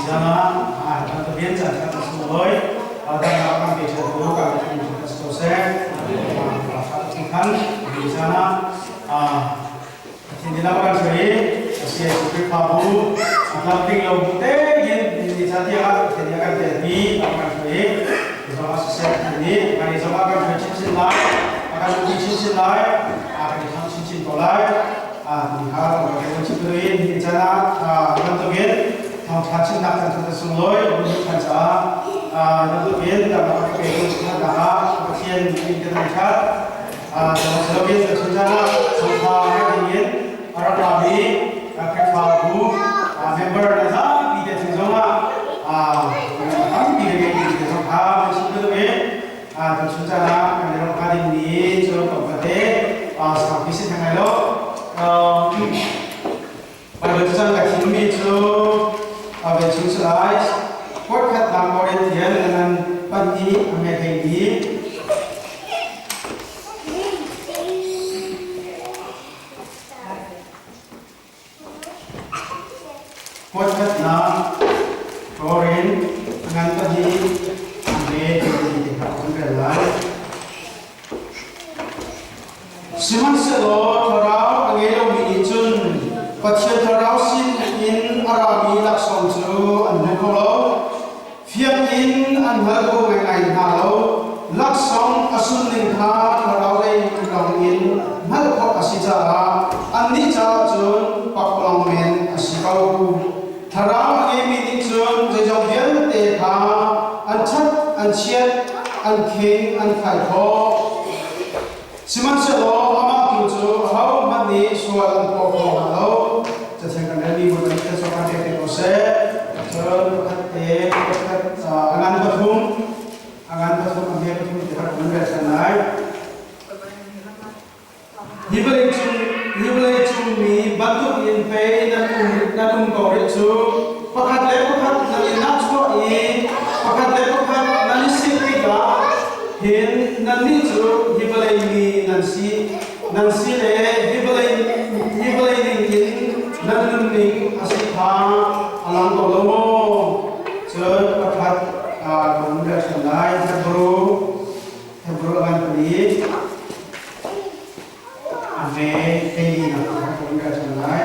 Nizan ah bantukin caan ṭha kan sunglawi dannak kan pe ṭhan ko kan in ṭha ko seh. Khan nizan ah Pathian nih lam kan hruai i a si Khrihfabu a tlamtling lo bu tein ni caan tiang ah Pathian nih a kan pekmi lam kan hruai i zong ah siseh Pathian nih kan i zong ah kan hruai chinchin lai, a kan umpi chinchin lai, a kan i thang chinchin ko lai. Ni kha kan kan chim tu in ni caan ah bantukin thawngṭha chimnak kan thut sunglawi mun ṭhan caah bantukin kan rak pe tu ṭhatnak ah Pathian in kan thangṭhat. Siloin chun caan ah thawngṭha ngai dingin a rak rami Khrihfabu member na zapi te chung zongah tampi le ngei te zong kha kan chim ka duh i tuchun caan ah kan i rawk hnga dingmi cu tlawmpate saupi si theng lai lo. Bible cang ka thimmi cu ve chung si lai. Kuat khatnak Korintian ngan pahnih a me hleili. Kuat khatnak Korin ngan pahnih a me hleili te kha kan rel lai. Sihmanhsehlaw thlarau a ngei lomi nih cun Pathian thlarau sinin a rami laksawng cu an hmu kho lo. Fiang in an hngal kho ngaingai hna lo. Laksawng a sunning kha thlarau lei lawng in hngalh khawh a si caah annih caah cun pakpalawng men a si ko. Thlarau a ngeimi nih cun zeizong vialte kha an ṭhat, an chiat, an khing, an khai khawh. Sihmanhsehlaw amah tu cu ahohmanh nih sual an tuah kho hnga lo. Cathiang kan relmi hmun kan thil kan pek te ko seh. Cun pakhat te pakhat a ngan pathum a ngan pathum a hme pathum te kha kan rel ṭhan lai. Hi vawleicung hi vawleicung mi bantuk in pei nan um nan um ko rih cu. Pakhat le pakhat nan i nahchuah i pakhat le pakhat nan i sik tikah hin nannih cu hi vawlei mi nan si nan si le hi vawlei hi vawlei ning in nan nunning a si kha a lang ko lo maw? Cun pakhat ka hun rel ṭhan lai. Hebru Hebru a ngan pali a hme hleili nak ka hun rel ṭhan lai.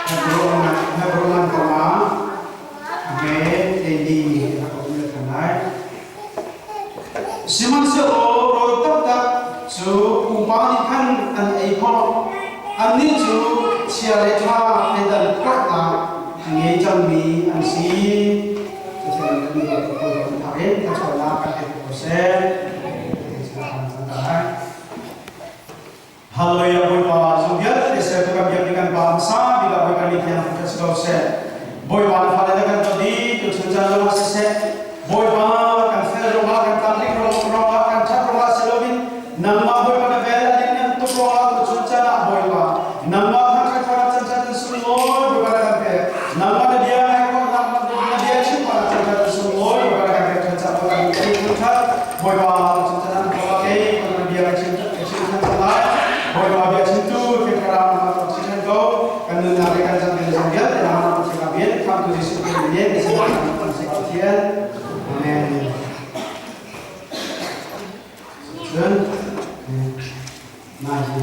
Hebru a ngan Hebru ngan panga a hme hleili nak ka hun rel ṭhan lai. Sihmanhsehlaw rawl taktak cu pupa nih khan an ei khawh. Annih cu chia le ṭha thleidan khawhnak a ngei cangmi an si. Hallelujah Bawipa zung vialte ser tu kan biak kan pa hmasa bik ah Bawipa ni thiang kan si ko seh Bawipa na fale kan to di tu chun caan zong ah siseh Bawipa kan fel rong ah kan tlamtling rong rong ah kan that rong ah si loin nangmah Bawipa na vel a ning nan tuk rong ah tu chun caan ah Bawipa nangmah thangthat thangthat chan chan in sunglawi Bawipa na kan pek nangmah na bia ngai khawhnak na bia chim khawhnak chan chan in sunglawi Bawipa na kan pek chan chan Bawipa ni thangthat Bawipa tu chun caan ah Bawipa kei na bia ka chim ka chim than cang lai Bawipa bia chimtu Thiang Thlarau nangmah tu chim than ko kan nunnak le kan chan zong vialte nangmah tu chim abin khamtu Jesuh Khrih min in kan si Pathian Amen Cun na hi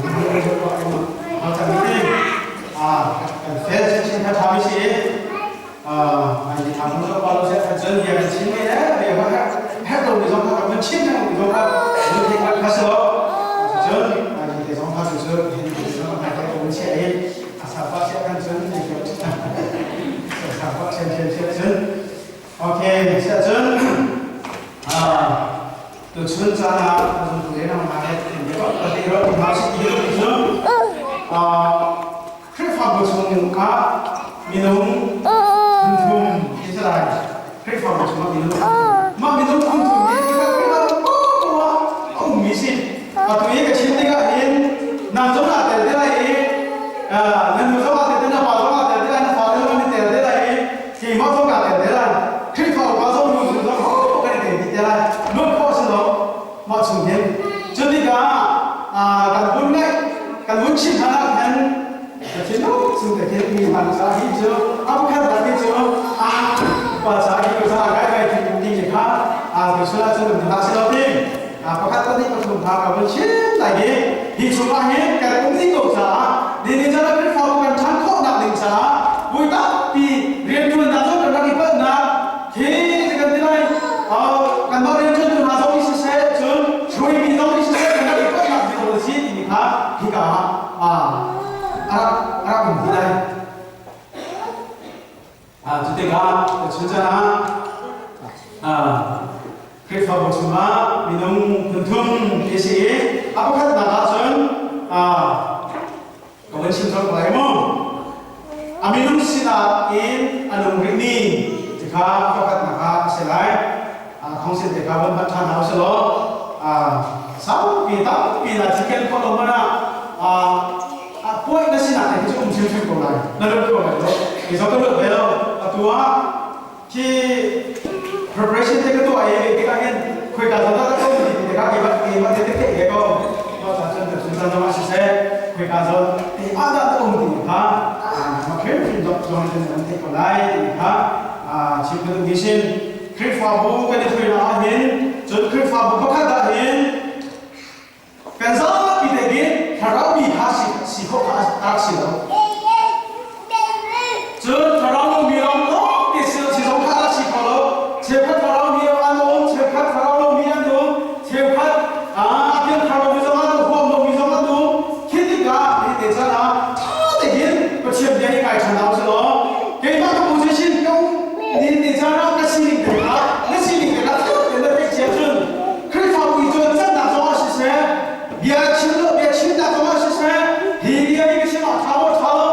kan fel chinchin kha ṭhami si i hi ṭha hmun pa lo seh cun bia kan chim ve le bia kha herh lo mi zong kha kan chim lengmang mi zong kha lung thei kha si lo cun hi te zong kha cu cu hin te zong kha te ko chia in a sa pa sia kan cun sa pa sia sia sia cun Okay, sia cun tuchun caan ah zumtu le nang hna he pati ro ti hna si ti cu Khrihfabu chung ah minung phunthum ti si lai Khrihfabu chung ah minung mah minung phunthum hi Khrihfabu poah a ummi si atu i ka chim tikah hin nang zong naa tel te lai i na nu zong aa tel te na pa zong aa tel te lai na fale zong an i tel te lai i keimah zong kaa tel te lai Khrihfa upa zong nu zong ho kan i tel dih te lai luat khawh si lo mah chung hin cu tikah kan hun ngaih kan hun chim hna ah khan Pathian chung te khi mi hman sa hi cu a pakhat tak hi cu a pa sa hi cu sa kai kai ti ti ni kha a tu sula cu na si lo ti a pakhat pahnih pathum kha ka vun chim lai hi hi chung ah hin kan um ding ko caah ni ni chan Khrihfabu kan ṭhan khawhnak ding caah vui tampi rianṭuannak zong kan rak i palhnak khi kan ti lai kanmah rianṭuantu hna zong nih siseh cun hruaimi zong nih siseh kan rak i palhnak ding ko si timi kha hika ah a rak a rak um ti lai. Cu tikah chun ah Khrihfabu chungah minung phun thum ti si i a pakhatnak ahcun ka van chim colh ko lai mu. A minung sinak in a nung rihmi ti kha pakhatnak ah a si lai. Thongsin te kha van hman ṭhan hau si law saupi tampi na chicken khawh lo hmanh ah puai na sinak te khi cu um hrimhrim ko lai. Na lut ko lai lo. Kei zong ka lut ve lo. Atu ah khi preparation te ka tuah i tikah hin khoika zawn dah ka um ti tikah keimah keimah te te theih ve ko. Mah ca cun ka chun caan zong ah siseh khoika zawn te ah dah ka um ti kha ma hrimhrim zong in nan theih ko lai ti kha chim ka duh mi sin Khrihfabu kan i hruainak ah hin cun Khrihfabu pakhat ah hin kan zapi te hin thlarau mi kha si si khawh kha a rak si lo. Cun thlarau lo mi lawng lawng te si si zong kha a rak si kho lo. Cheukhat thlarau mi an um, cheukhat thlarau lo mi an um, cheukhat pian thar lo mi zong an um, huam lo mi zong an um. Khi tikah hi te chan ah ṭha tein Pathian bia hi ngai ṭhan hau si law keimah ka position ka um ni ni chan ah ka sining te kha na sining te kha fiang tein na theih cia cun Khrihfabu i cawncannak zong ah siseh bia chim lo bia chimnak zong ah siseh hi bia hi ka chim ah ṭha maw ṭha lo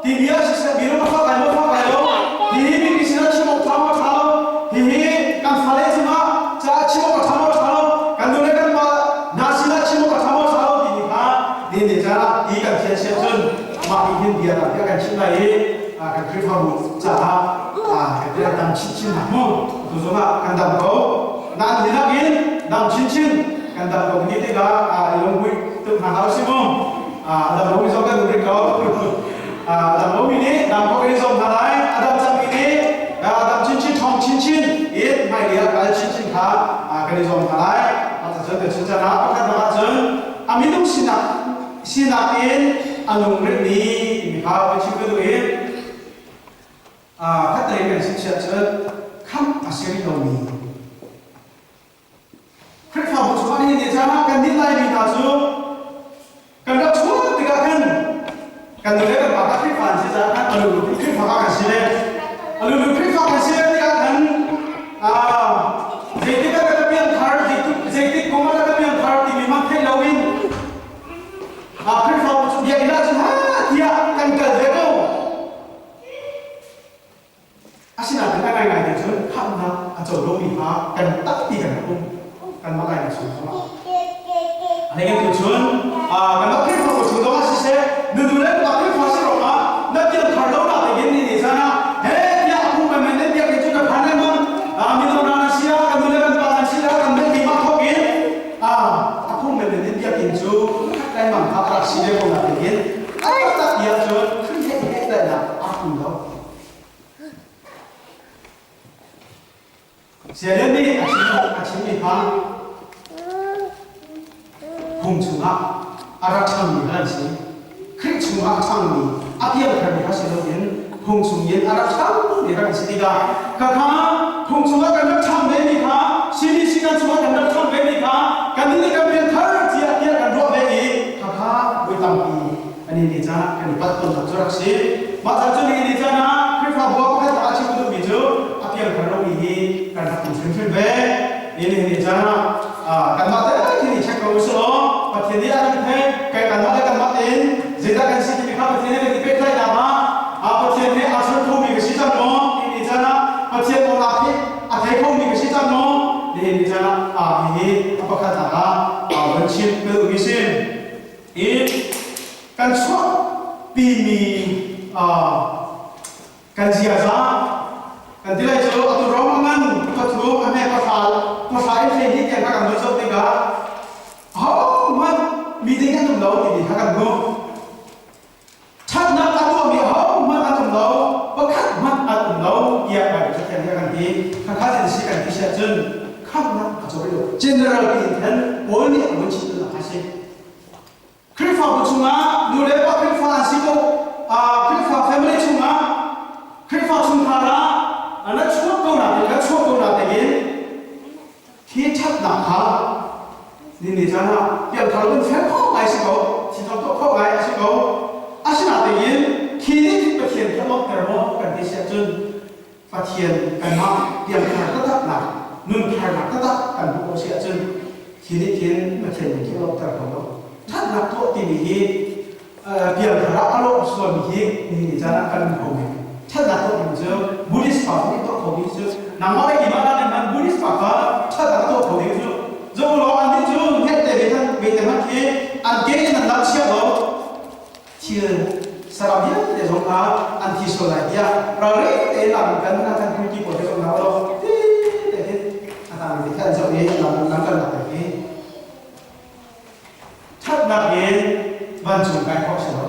ti bia siseh mi rum a fak lai maw fak lai lo hi hi mipi sinah chim awk ṭha maw ṭha lo hi hi kan fale cungah ca chim awk a ṭha maw ṭha lo kan nu le kan pa hna sinah chim awk a ṭha maw ṭha lo timi kha ni ni caan ah hi kan thian siah cun mah hi hin bia tam kan chim lai i kan Khrihfabu caah kan bia dam chinchin hna mu tu zongah kan dam ko nan dihlak in dam chinchin kan dam ko ni tikah i lungmuih tuk hna hau si mu dam lo mi zong kan um rih ko dam lo mi nih dam ko in zong hna lai a dam cang mi nih dam chinchin ṭhawng chinchin in hmailei ah kal chinchin kha kan i zuam hna lai cun kan chun ah pakhat bang ahcun a minung sinak sinak in a nung rihmi timi kha kan chim ka duh i khatlei kan chimchiah cun khamh a si rih lomi Khrihfabu chungah nihin ni caan ah kan nih Laimi hna cu kan rak chuah tikah khan kan nu le kan pa kha Khrihfa an si caah khan a lulu Khrihfa kha kan si le a lulu Khrihfa kan si le tikah khan zeitik ah ka piangthar zeitik kum ah ka piangthar timi hmanh theih loin Khrihfabu cu biakinn ah cun ha tiah kan kal ve ko. Asinain a ngaingai ti cun khamhnak a co lomi kha kan tampi kan rak um. Kanmah Laimi chung zongah. A hleiin tu cun kanmah Khrihfabu chung zongah siseh, nutu le pa Khrihfa si ruangah na piangthar lo nak dingin ni ni caan ah he tiah a phung menmen in biakinn cu na phan lengmang. Mino hna nan si ah, kan nu le kan pa nan si ah, kan meh mah thawk in a phung menmen in biakinn cu khat lengmang kha a rak si ve ko nak dingin a taktak ti ahcun Khrih he i pehtlaihnak a rak um lo. Sialian nih a chim a chimmi kha phung chungah a rak ṭhangmi kha an si. Khrih chungah a ṭhangmi, a piangtharmi kha si loin phung chungin a rak ṭhangmi kha kan si tikah khakha phung chungah kan rak ṭhang vemi kha CBC kan chungah kan rak ṭhang vemi kha kannih nih kan piangthar tiah tiah kan ruah ve i khakha voi tampi ani ni caan ah kan i palh tawnnak cu rak si. Mah caan cu nihin ni caan ah Khrihfabu ah pakhat a chim duhmi cu a piangthar lomi hi kan rak um hrimhrim ve. Nihin ni caan ah kanmah te khi ni check ko usih law Pathian nih a kan theih kai kanmah le kanmah tein zeidah kan si timi kha Pathian he kan i pehtlaihnak ah Pathian he aa sual khomi ka si cang maw? Nihin ni caan ah Pathian aw a thei khomi ka si cang maw? Nihin ni caan ah hihi a pakhatnak ah van chim ka duhmi si. I kan chuahpimi kan ziaza kan ti lai cu atu rom a ngan pathum a hme pahra pahra in hlei hnih tiang kha kan vun zoh tikah ahohmanh mi ding an um lo timi kha kan hmuh. Ṭhatnak ti. Khakha ti si kan ti si ahcun khamhnak a co lo. General ti in khan Paul nih a vun chim duhnak a si. Khrihfabu chungah nu le pa Khrihfa an si ko. Khrihfa family chungah Khrihfa chungkhar ah na chuak ko na te ka chuak ko na te in Hi ṭhatnak kha ni ni caan ah piangthar kan fel kho ngai si ko, thil tuah kho ngai a si ko. Asinain khi nih khin Pathian kha lawmhter maw kan ti si ahcun Pathian kanmah piangthar taktaknak, nuntharnak taktak kan hmuh ko si ahcun khi nih khin Pathian min khi a lawmhter ko lo. Ṭhatnak tuah timi hi piangthar ah a lawh sualmi hi nihin ni caan ah kan um kho men. Ṭhatnak tuah ding cu Buddhist pa nih tuah kho mi cu nangmah le keimah nakin hmanh Buddhist pa kha ṭhatnak a tuah kho ding cu zoh law annih cu hnget te ve than ve te hmanh khi an ke in an lam chiah lo thil saram vialte zong kha an thi sual lai tiah ralring tein lam kan an kan ti pawl te zong hna lo ti te hin a tang mi te an zoh i lam lam kan lak hi Ṭhatnak in vancung kai khawh si lo.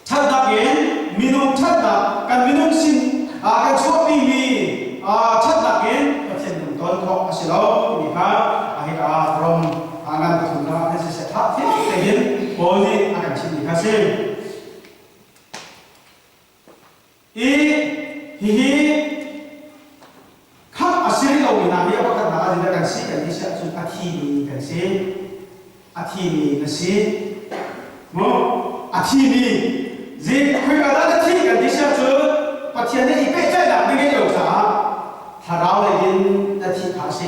Ṭhatnak in minung ṭhatnak kan minung sin kan chuahpimi ṭhatnak in Pathian lungton khawh a si lo timi kha hika Rom ngan pathumnak ah siseh ṭha tein Paul nih a kan chimhmi kha a si. I hihi khamh a si rih lomi hna hi a pakhatnak ah zeidah kan si kan ti si ahcun a thimi kan si. A thimi na si. Mu a thimi zi khoika dah na thi kan ti si ahcun Pathian nih i pehtlaihnak na ngeih lo caah thlarau lei in na thi kha a si.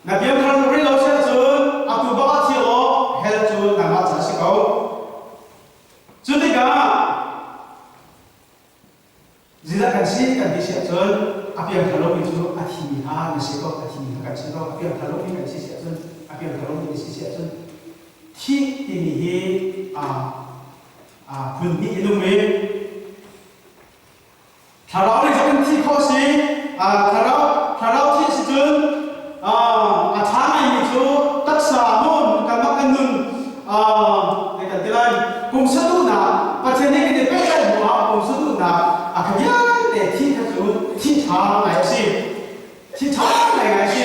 Na piangthar rih lo si ahcun atu bak ah thi law hell cu nangmah ca a si ko. Cu tikah zeidah kan si kan ti si ahcun a piangthar lomi cu a thimi hna na si ko, a thimi hna kan si ko, a piangthar lomi kan si si ahcun a piangthar lomi na si si ahcun thih timi hi phun hnih in um i Thlarau nih cun thih khawh si. Thlarau thlarau thih si cun a ṭha ngaimi cu taksa nun kanmah kan nun kan ti lai pumsa duhnak Pathian nih kan i pehtlaih hnu ah pumsa duhnak a kha vialte thih kha cu thih ṭha ngai a si. Thih ṭha ngai ngai a si.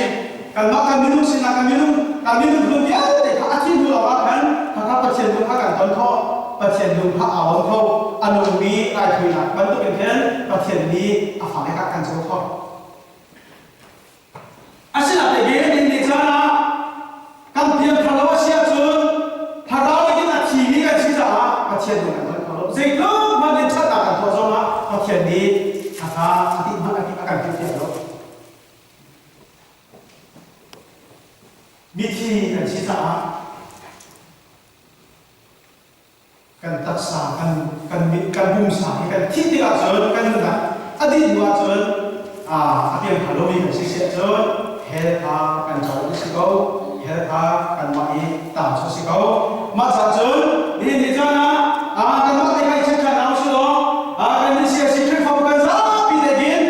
Kanmah kan minung sinak kan minung kan minung hlun vialte kha a thih hnu lawngah khan khakha Pathian lung kha kan ton khawh. Pathian lung kha aa on kho. A nungmi raithawinak bantuk in khin Pathian nih a fale kha kan co khawh. Asinain in ni caan ah kan piangthar lo a si ahcun thlarau in a thimi kan si caah Pathian lung kan ton kho lo. Zeitluk hmanh in ṭhatnak kan tuah zongah Pathian nih khakha a ti hmanh a kan philh lo. Mithi kan si caah kan taksa kan kan kan pumsa hi kan thih tikah cun kan nunnak a dih hnu ahcun a piangthar lomi kan si si ahcun hell kha kan co si ko hell kha kanmah i tang cu si ko mah ca cun nihin ni caan ah kanmah te kai check ṭhan hau si law kan ni sia si Khrihfabu kan zapi te kin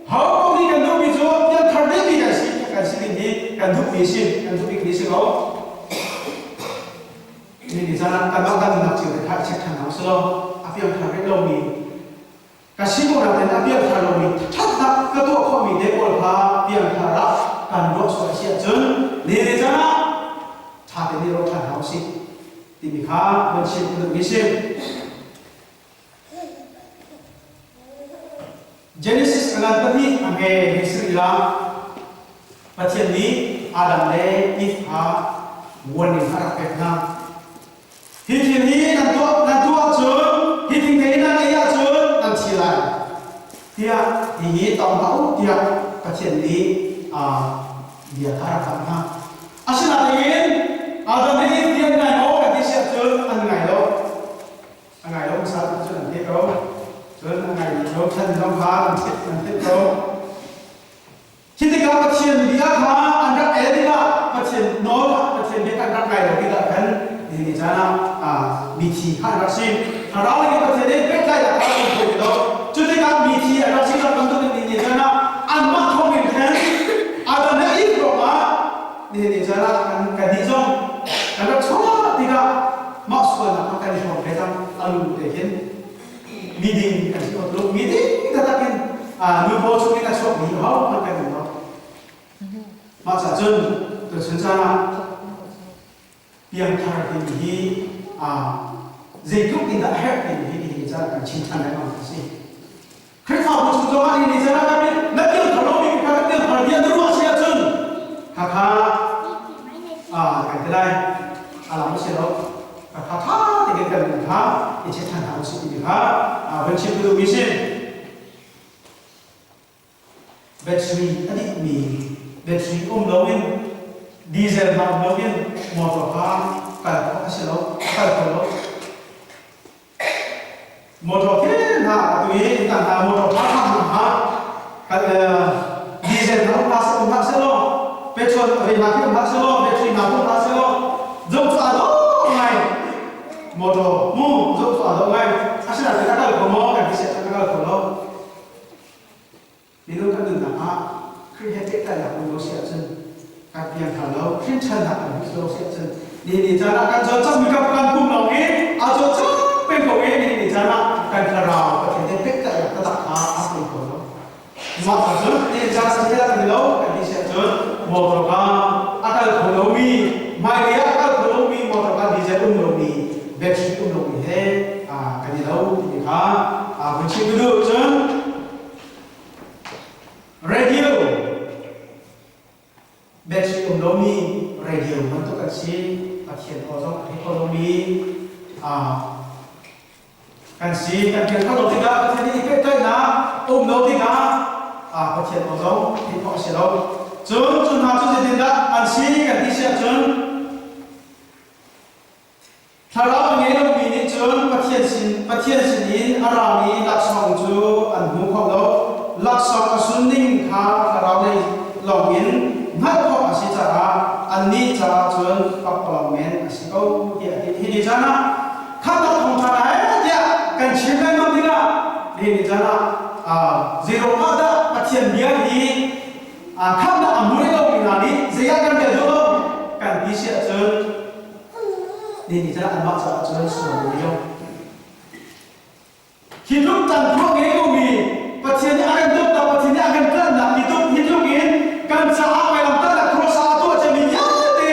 ho nih kan duhmi cu piangthar dingmi kan si kan si ding hi kan duhmi si kan duhmi kan si ko Nihin caan ah kanmah kan nunnak cio te kha i check ṭhan hna usih law a piangthar rih lomi ka si ko nain a piangthar lomi ṭhatnak ka tuah khawhmi te pawl kha piangthar ah kan ruah sual a si ahcun nihin caan ah ṭha tein i ruah ṭhan hna usih timi kha van chim ka duhmi si. Genesis a ngan pahnih a hme hei si rih la Pathian nih Adam le Eve kha warning a rak pek hna. Hi thil hi nan tuah nan tuah ahcun hi thingthei nan ei ahcun nan thi lai tiah hihi tawng hlah u tiah Pathian nih bia kha a rak kamh hna. Asinain Adam le Eve nih an ngai maw kan ti si ahcun an ngai lo. A ngai lo hmasa tu cun an theih ko. Cun a ngai dih lo chan zong kha an theih an theih ko. Khi tikah Pathian bia kha an rak el tikah Pathian nawl kha Pathian bia an rak ngai lo tikah khan nihin caan ah mithi kha an rak si. Thlarau lei Pathian nih pehtlaihnak kha an tuah lo. Cu tikah mithi an rak si cang bantuk in nihin caan ah anmah thawng in khan Adam le Eve ruangah nihin caan ah kan kannih zong kan rak chuah tikah mah sualnak kha kan i hrawm ve cang a lu te hin miding kan si ot lu miding taktak in Nu paw chung in a chuakmi ahohmanh kan um lo. Mah caah cun tuchun caan ah piangthar timi hi zeitluk in dah a herh timi hi nihin caan kan chim ṭhan lengmang a si. Khrihfabu chung zongah nihin caan ah kan na piangthar lomi kha kan piangthar bia na ruah si ahcun khakha kan ti lai a lam si lo khakha ṭha tein kan nun kha i check ṭhan hna usih timi kha van chim ka duhmi si. Battery a dihmi battery um loin diesel hna um loin motor kha kal khawh a si lo, a kal kho lo. Motor khi hna atu i tang hna motor tha tha hna hna kal diesel hna um hna um hlah seh law petrol ve hna khi um hlah seh law battery hna um hlah seh law zoh cu aa dawh ngai motor mu zoh cu aa dawh ngai asinain a kal kho maw kan ti seh a kal kho lo. Minung kan nunnak ah Khrih he pehtlaihnak um lo si ahcun kan piangthar lo, hrinṭhannak kan hmuh lo si ahcun nihin ni caan ah kan cawlcangh mi kan kan pum lawng i aa cawlcangh peng ko i nihin ni caan ah kan thlarau Pathian he pehtlaihnak taktak kha aa pum kho lo. Mah kha cun nihin caan ah thil kan lo kan ti si ahcun motor kha a kal kho lomi hmailei ah a kal kho lomi motor kha diesel um lomi battery um lomi he kan i lo timi kha vun chim ka duh. Cun radio battery um lomi radio bantuk an si. Pathian aw zong a thei kho lomi kan si. Kan pian kho lo tikah Pathian nih i pehtlaihnak um lo tikah Pathian aw zong theih khawh a si lo. Cun cu hna cu zeitindah an si kan ti si ahcun Thlarau a ngei lomi nih cun Pathian sin Pathian sinin a rami laksawng cu an hmu kho lo. Laksawng a sun ning kha thlarau lei lawngin hngalh khawh a si caah annih caah cun pakpalawng men a si ko tiah a ti. Hi ni caan ah khamhnak thawngṭha hna he tiah kan chim lengmang tikah nihin ni caan ah zeiruangah dah Pathian bia hi khamhnak a hmu rih lomi hna nih zei ah kan rel duh lo kan ti si ahcun Nih nih cun anmah caah cun sual lio. Hi tluk tan phuah ngei lomi Pathian nih a kan dawtnak, Pathian nih a kan tlanhnak hi tluk hi tluk in kan caah vailamtahnak cross ah a tuah ciami vialte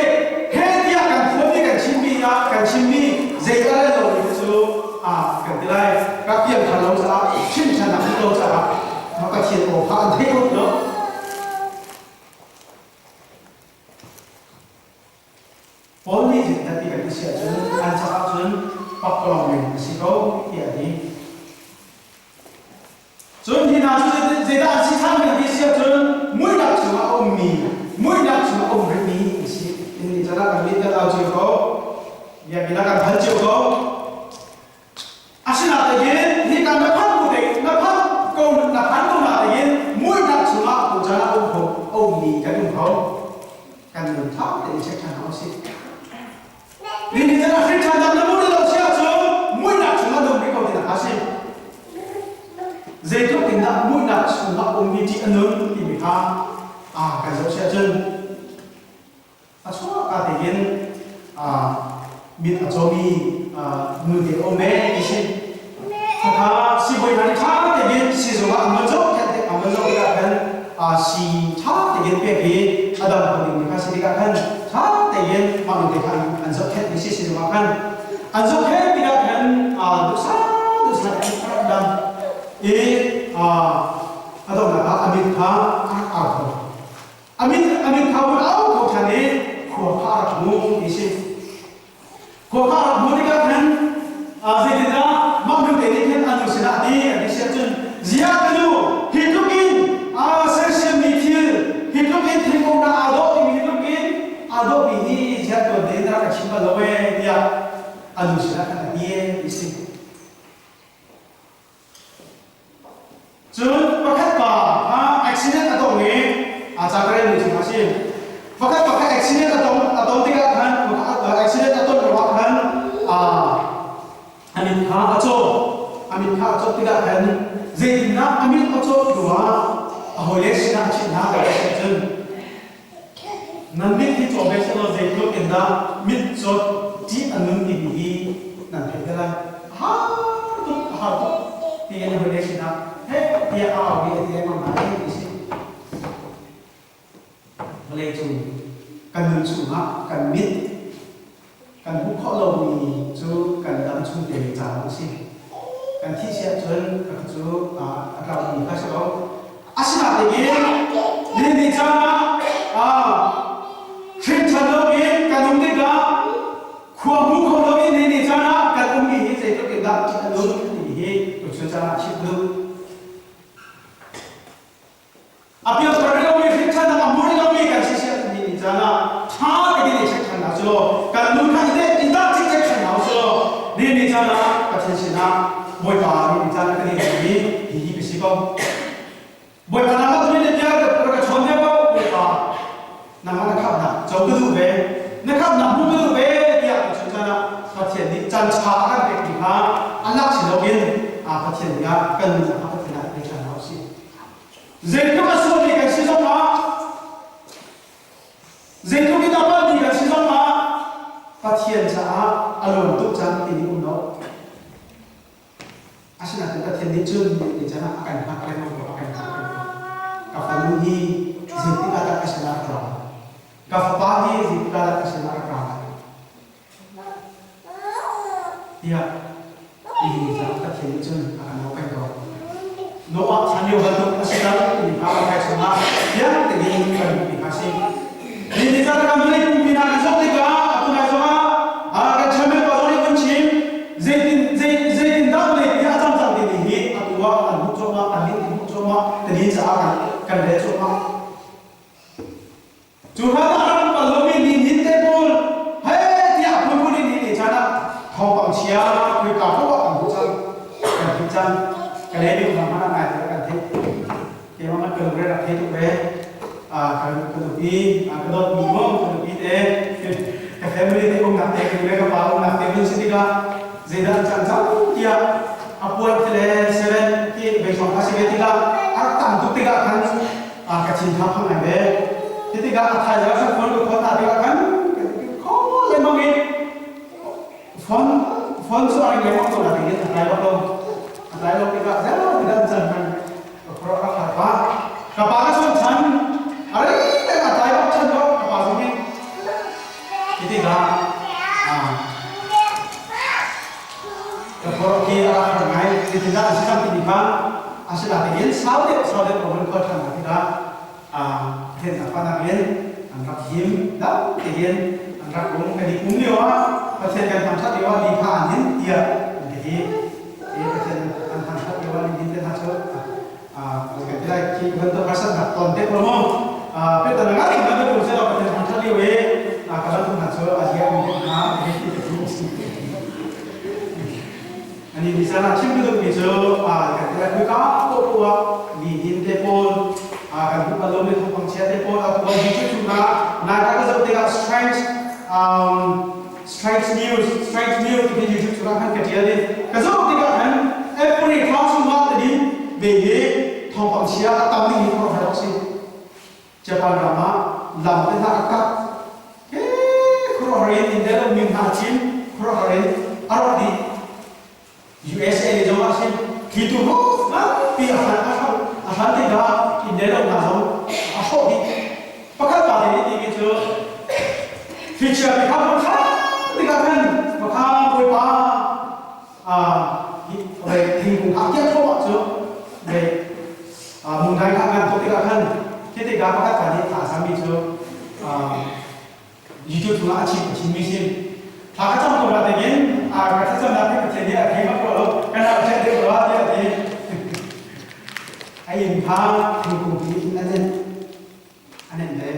he tiah kan phuahmi kan chimmi ah kan chimmi zei a rel lomi cu a kan ti lai. Ka piangthar lo caah hrimṭhannak hmuh lo caah Pathian aw kha an thei kho lo. Paul nih zeidah ti kan ti si ahcun an caah cun pakpalawng men a si ko tiah a ti. Cun hi hna cu zeidah an si ṭhan kan ti si ahcun muihnak chungah a ummi, muihnak chungah a um rihmi an si. Inni caan ah kan mit kan au cio ko, biakinn ah kan phan cio ko. Asinain hi kan na phanh bu te na phanh ko na phan ko nain muihnak chungah tu caan ah um kho a ummi kan um kho. Kan nun tha tein check ṭhan hna usih. Nihin caan ah Hrin ṭhan na mu lo si ahcun muihnak chungah na um rih ko tinak a si. Zeitluk in dah muihnak chungah ummi ṭih a nun timi kha kan zoh si ahcun A chuahka tein mit a cawmi nute a um ve ti si. Khakha sibawi hna nih ṭha tein siizung ah an van zohkhenh tik an van zoh tikah khan sii ṭha tein pek i a dam kho dingmi kha si tikah khan ṭha tein mah nute kha an zohkhenh mi si siizung ah khan an zohkhenh tikah khan duhsah duhsah in a rak dam i a donghnak ah a mit kha a rak au kho. A min kha vun au ko ṭhan i khua kha a rak hmu ti si. Khua kha a rak hmu tikah khan zeitindah mah nu te nih khan a nu sinah a ti an ti si ahcun ziah ka nu hi tluk in sersiammi thil hi tluk in thingkung dah aa dawh timi hi tluk in aa dawhmi hi ziah tuan tein na rak ka chim bal lo ee tiah a nu sinah khan a ti ti si. Cun pakhat pa kha accident a tong i aa cakarel mi chung a si. Pakhat pa kha accident a tong a ton tikah khan accident a ton ruangah khan a mit kha a caw. A mit kha a cawt tikah khan zeitindah a mit a cawt ruangah a hawile sinah a chimh hna ka ti ahcun nan mit hi caw ve sehlaw zeitluk in dah mit cawt ṭih a nun timi hi nan theih te lai. A har tuk, a har tuk tiin a hawile sinah heh tiah a au i a ti. chungah kan mit kan hmuh khawh lomi cu kan dam chung te ca a si. Kan thih si ahcun cu a tlaumi kha si ko. Asinain ni caan ah hrin ṭhan loin kan um tikah khua hmu kho loin ni ni caan ah kan ummi hi zeitluk in dah ṭih a nun timi hi tuchun caan ah chim duh. A piangthar rih lomi hrin ṭhannak a hmu rih lomi kan si si ni ni caan ah ṭha tein i check ṭhan hna cu kan nun kha i in dah check ṭhan hna u ni ni caan ah Pathian sinah Bawipa ni ni caan kan i mi hi hi ka si ko. Bawipa nangmah tu nih bia ka ka chawn ve ko Bawipa nangmah na khamhnak co ka duh ve na khamhnak hmu ka duh ve tiah ka chim caan ah Pathian nih caan ṭha a kan pek ti kha a lak si loin Pathian nih ah kan nunnak ah Pathian ah pe ṭhan hna usih. Zeitluk a sualmi kan si zongah zeitluk in a palmi kan si zongah Pathian caah a lawm tuk cang ti nih um lo. Asinain Pathian nih cun ni caan ah a kan hngak lengmang ko, a kan hngak lengmang. Ka fanu hi zeitik ah dah ka sinah a ra? Ka fapa hi zeitik ah dah ka sinah a ra? Tiah nihin ni caan Pathian nih cun a kan auh peng ko. Noah chan lio bantuk a si cang timi kha kan kai chungah fiang tein kan hmuhmi kha a si. Nihin ni caan kan vawlei pumpi hna kan zoh tikah atu nai zongah kan chairman pa zong nih kan chim zeitin zei zeitin dah vawlei pi a cang cang timi hi atu ah kan hmuh cuahmah kan nih hmuh cuahmah tani caah kan kan rel cuahmah. Cu hlan ah ram bal lomi ni nin te pawl he tiah phunphun in ni caan ah thawngpang chia kuika poah kan hmuh cang kan theih cang ka le mi hna hmanh ngai te kan theih keimah man ka lungre rak thei tuk ve ka ka nupi ka dawt mi mo ka nupi te ka family te umnak te ka nu le ka pa umnak te mun si tikah zeidah cang cang tiah a puan te le seven ti ve song kha si ve tikah a rak tam tuk tikah khan ka thin tha phang ngai ve. Hi tikah a thaizing ah phone ka phone hna tikah khan kho lengmang in phone phone cu a ring lengmang ko na tiin a tlai bak lo. A tlai lo tikah zel tikah an can khan ka khor a rak har pah. Ka pa ka chawnh than a ring leng a tlai bak than ko ka pa zong hi. Hi tikah ka khor khi a rak har ngai. Zeitindah an si cang timi kha Asinain sau deuh sau deuh ko kan khual ṭhan hna tikah thennak panak in an rak him dam tein an rak um. Kan i pum lio ah Pathian kan thangṭhat lio ah ni kha an hin tiah an ka ti. I Pathian an thangṭhat lio ah ni hin te hna cu kan ti lai khi bantuk harsatnak ton te ko mu. Peter ngai bantuk kum selaw Pathian thangṭhat lio i ka bantuk hna cu a zia um te hna ti ka Ani nih sana chim ka duhmi cu kan ti lai kuika poah ah mi hin te pawl kan hmuh bal lomi thawngpang chia te pawl a tuah hi cu na nai ka zoh tikah strange strange news strange news ti YouTube chungah khan ka tial i ka zoh tikah khan every classroom ah tadin ve hi thawngpang chia a tam ding hi khuaruahhar si Japan ram ah lam te hna a kap khuaruahhar in India lo min hna a chim khuaruahhar in a rawk dih USA le zong ah sin thlitu nganpi a hran a hran a hran tikah India lo hna zong a hrawh dih pakhat pa te nih timi cu thlichia mi kha hmun hran tikah khan makha bawipa thingkung kha kiak thluahmah cu mungkai kha kan tuk tikah khan khi tikah pakhat pa nih thla a cami cu YouTube chungah a chim a chimmi sin thla ka cam ko la tingin ka thlacamnak hi Pathian nih a thei bak lo kan rak check deuh lo tiah a ti a inn kha thingkung pi in an en an en ve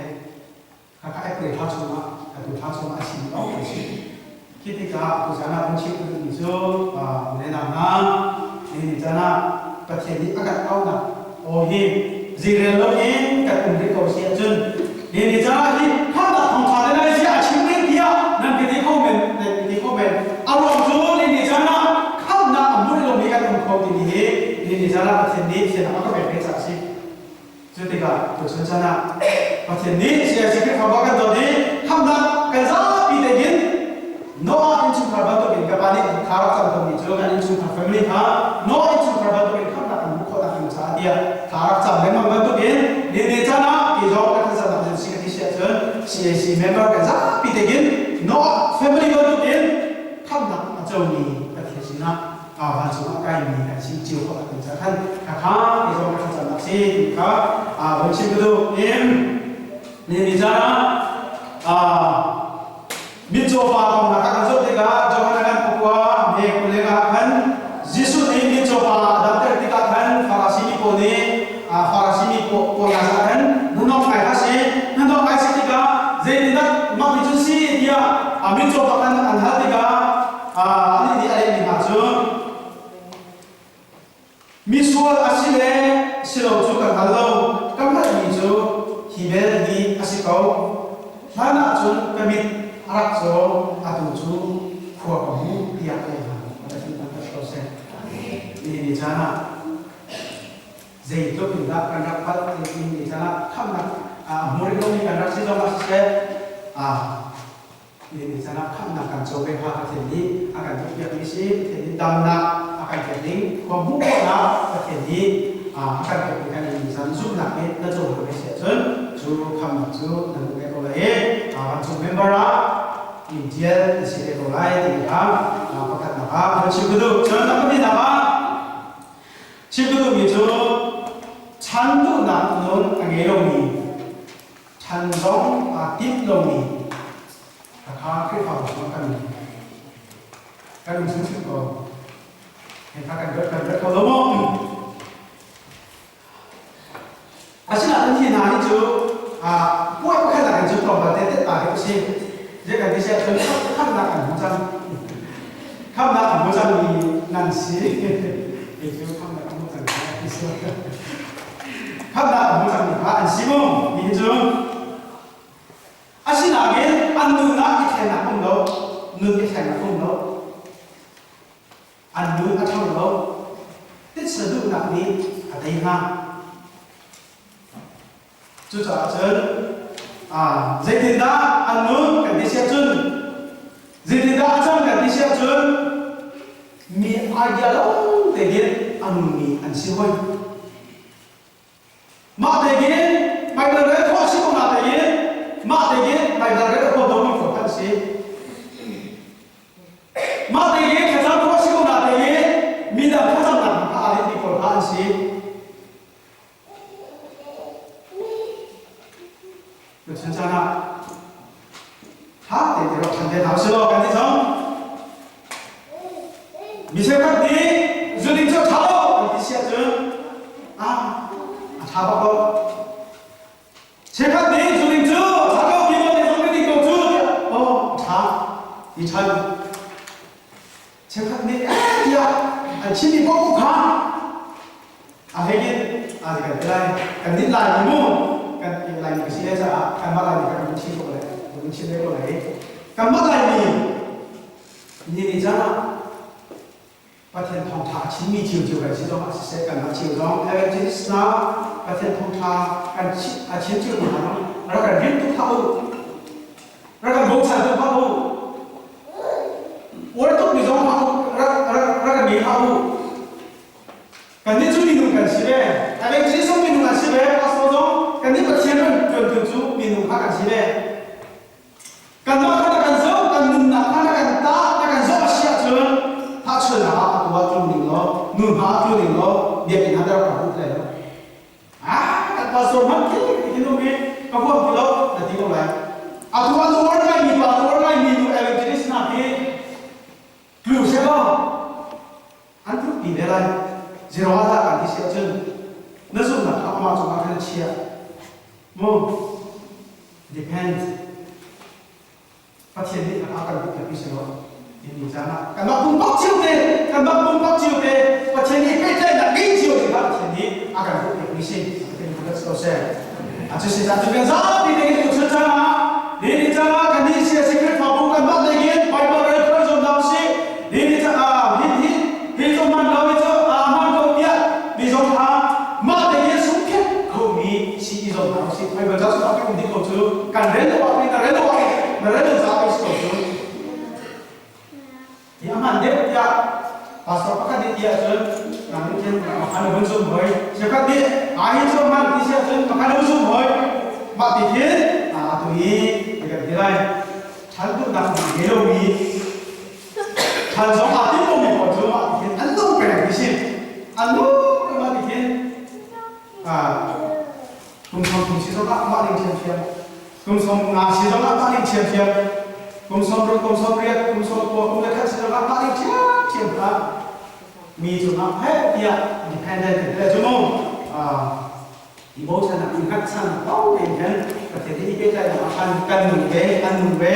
Khakha April thla chungah atu thla chungah a chim awk a si. Khi tikah tuzan ah kan chim duhmi cu unau hna nihin caan ah Pathian nih a kan auhnak aw hi zeirel loin kan um rih ko si ahcun nihin caan ah hi khamhnak thawngṭha te lai ziah a chim rih tiah nan ka ti kho men nan ka ti kho men a ruang cu nihin caan ah khamhnak a hmu rih lomi kan um kho timi hi nihin caan ah Pathian nih thiannak a ka pek ve caah a si. Cu tikah tuchun chan ah Pathian nih CIC Khrihfabu a kan dawt i khamhnak kan zapi tein Noah innchungkhar bantukin ka pa nih thla rak cam tawnmi cu kan innchungkhar family kha Noah innchungkhar bantukin khamhnak kan hmuh khawh nakding caah tiah thla rak cam lengmang bantukin ni ni caan ah ti zong kan thlacamnak cu si ka ti si ahcun CAC member kan tekin Noah family bantukin khamnak a comi Pathian sinah vancung ah kaimi kan si cio ko kan ca khan khakha ti zong kan thlacamnak si ti kha von chim ka duh. Ni ni caan ah mitcaw pa kong hna kha kan zoh tikah Johan a kan pakua me kule ah khan Jesuh nih mitcaw pa a damter tikah khan Farasi mi pawl nih Farasi mi pawl hna ah khan hnanawk ngai kha si. Hnanawk ngai si tikah zeitindah mah ti cun si tiah mitcaw pa khan an hal tikah anih nih a lehmi hna cu misual a si le si lo cu kan hngal lo, ka hngalhmi cu hi bel hi a si ko. Hlan ah cun ka mit a rak caw, atu cu khua ka hmu tiah a leh hna. Pathian thangṭhat ko seh. Nihin ni caan ah zeitluk in dah kan rak palh ti ni caan ah khamhnak a hmu rih lomi kan rak si zong ah siseh, Nihin caan ah khamhnak kan co ve hnga. Pathian nih a kan duhpiakmi si. Pathian nih damnak a kan pek ding khua hmuh khawhnak Pathian nih a kan pekmi kan in caan zumhnak nih na cohlan ve si ahcun cu khamhnak cu na hmuh ve ko lai i vancung member ah min tial na si ve ko lai ti kha pakhatnak ah van chim ka duh. Cun a pahnihnak ah chim ka duhmi cu chan duhnak nun a ngei lomi, ṭhan zong aa timh lomi khakha Khrihfabu chungah kan um. Kan um hrimhrim ko. Hika kan rat kan rat kho lo maw? Asinain hi hna hi cu puai pakhat ah kan cu tlawmpal te te ta hi si. Zei kan ti siah cun khamnak kan hmu cang. Khamnak kan hmu cang mi nan si. Kei cu khamnak kan hmu cang mi si. Khamnak a hmu cangmi kha an si mu ti hi cu. Asinain an nunah i thlennak um lo, nun i thlennak um lo. An nun a ṭhang lo. Titsa duhnak nih a tei hna. Cucaah cun zeitindah an nun kan ti siah cun, zeitindah a cang kan ti siah cun, mi idea lo te hin a nungmi an si hoi. Mah te hin Bible rel khawh a si ko na tein mah te hin Bible rel a huam lomi khawh kan si. Mah te hin thlacam khawh a si ko na tein midang thlacamnak kha aa lehmi pawl kha an si. Tuchun caan ah ṭha tein i ruah ṭhan te hna usih law kan i zong. Mi cheukhat nih zuding cu a ṭha lo an ti si ahcun ah a ṭha bak lo. Cheukhat nih zuding cu a ṭha ko ti maw zong kan ti ko cu tiah oh a ṭha ti ṭhan. Cheukhat nih eh tiah an chimmi paoh kha a hlei in aa kan ti lai. Kan nih Laimi mu kan Laimi ka si le caah kanmah Laimi kan lung chim ko lai, lung chim ve ko lai. Kanmah Laimi ni ni caan ah Pathian thawngṭha a chimmi cio kan si zong ah siseh, kanmah cio zong evangelist hna Pathian thawngṭha kan a chim cio hna zong rak kan rin tuk hlah u, rak kan bochan tuk hlah u, uar tuk mi zong hlah u, rak rak rak kan ngei hlah u. Kannih cu minung kan si ve. Evangelist zong minung an si ve. Pastor zong kannih Pathian rian ṭuantu cu minung kha kan si ve. Kanmah kha na kan zoh, kan nunnak kha na kan tah, na kan zoh a si ahcun tahchunhnak ah atu ah tlung ning law, nu hna ah tlung ning law, biakinn ah rak ka hmuh ti lai lo. Ah, kan pastor hmanh khi ti um i ka huam ti lo na ti ko lai. Atu an uar ngaimi pa, an uar ngaimi nu evangelist hna khi tlu seh law an tluk ti ve lai. Zeruah dah kan ti si ahcun na zumhnak kha amah cungah khan chia. Mu depend. Pathian nih a kan hmuhpiakmi si lo. Timi caan ah kanmah pumpak cio te, kanmah pumpak cio te Pathian nih pehtlaihnak ngei cio te kha Pathian nih a kan hmuhpiakmi si. Pathian thangṭhat si ko seh. A cu si caan cu kan zapi te in tuchun caan ah ni ni caan ah kan nih si a si Khrihfabu kanmah lei in Bible rel kho zuam hna usih. Ni ni caan ah hi hi hi cu hman lo hi cu a hman ko tiah mi zong kha mah te in sungkhet khomi si i zuam hna usih. Bible ca cu a um dih ko cu kan rel lo ah na rel lo ah na rel lo caah pei si ko cu. Hi a hman deuh tiah pastor pakhat nih ti ahcun nang nih khin makhan na vun zum hoi. Cheukhat nih a hi cu hman ti si ahcun makhan na vun zum hoi. Mah ti khin atu hi kan ti lai. Ṭhan duhnak ngei lomi ṭhan zong aa tim lomi pawl cu mah ti hin an nung peng ti si. An nung peng mah ti hin kum 30 si zongah mah ding ṭhiamṭhiam, kum 50 si zongah mah ding ṭhiamṭhiam, kum 60, kum 80, kum 90, kum le khat si zongah mah ding ṭhiamṭhiam kha mi cungah heh tiah dependent kan ti cu mu. I bochan i hngatchan ko tein khan Pathian he i pehtlaihnak ah khan kan nung ve, an nung ve.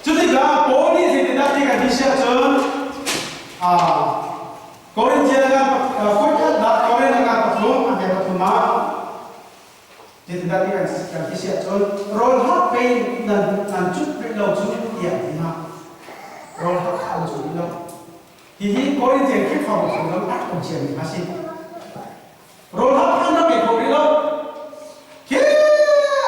Cutikah Paul nih zeitindah ti kan ti si ahcun Korinthia kan voikhatnak Korin kan pathum an 3 ah zeitindah ti kan ti si ahcun rawl hak pei nan nan cut rih lo cu tiah ti hna. Rawl hak kha an cu rih lo. Hihi Korintian Khrihfabu chung lam a um ciami a si. Rawl hak an rak ei kho rih lo. Khi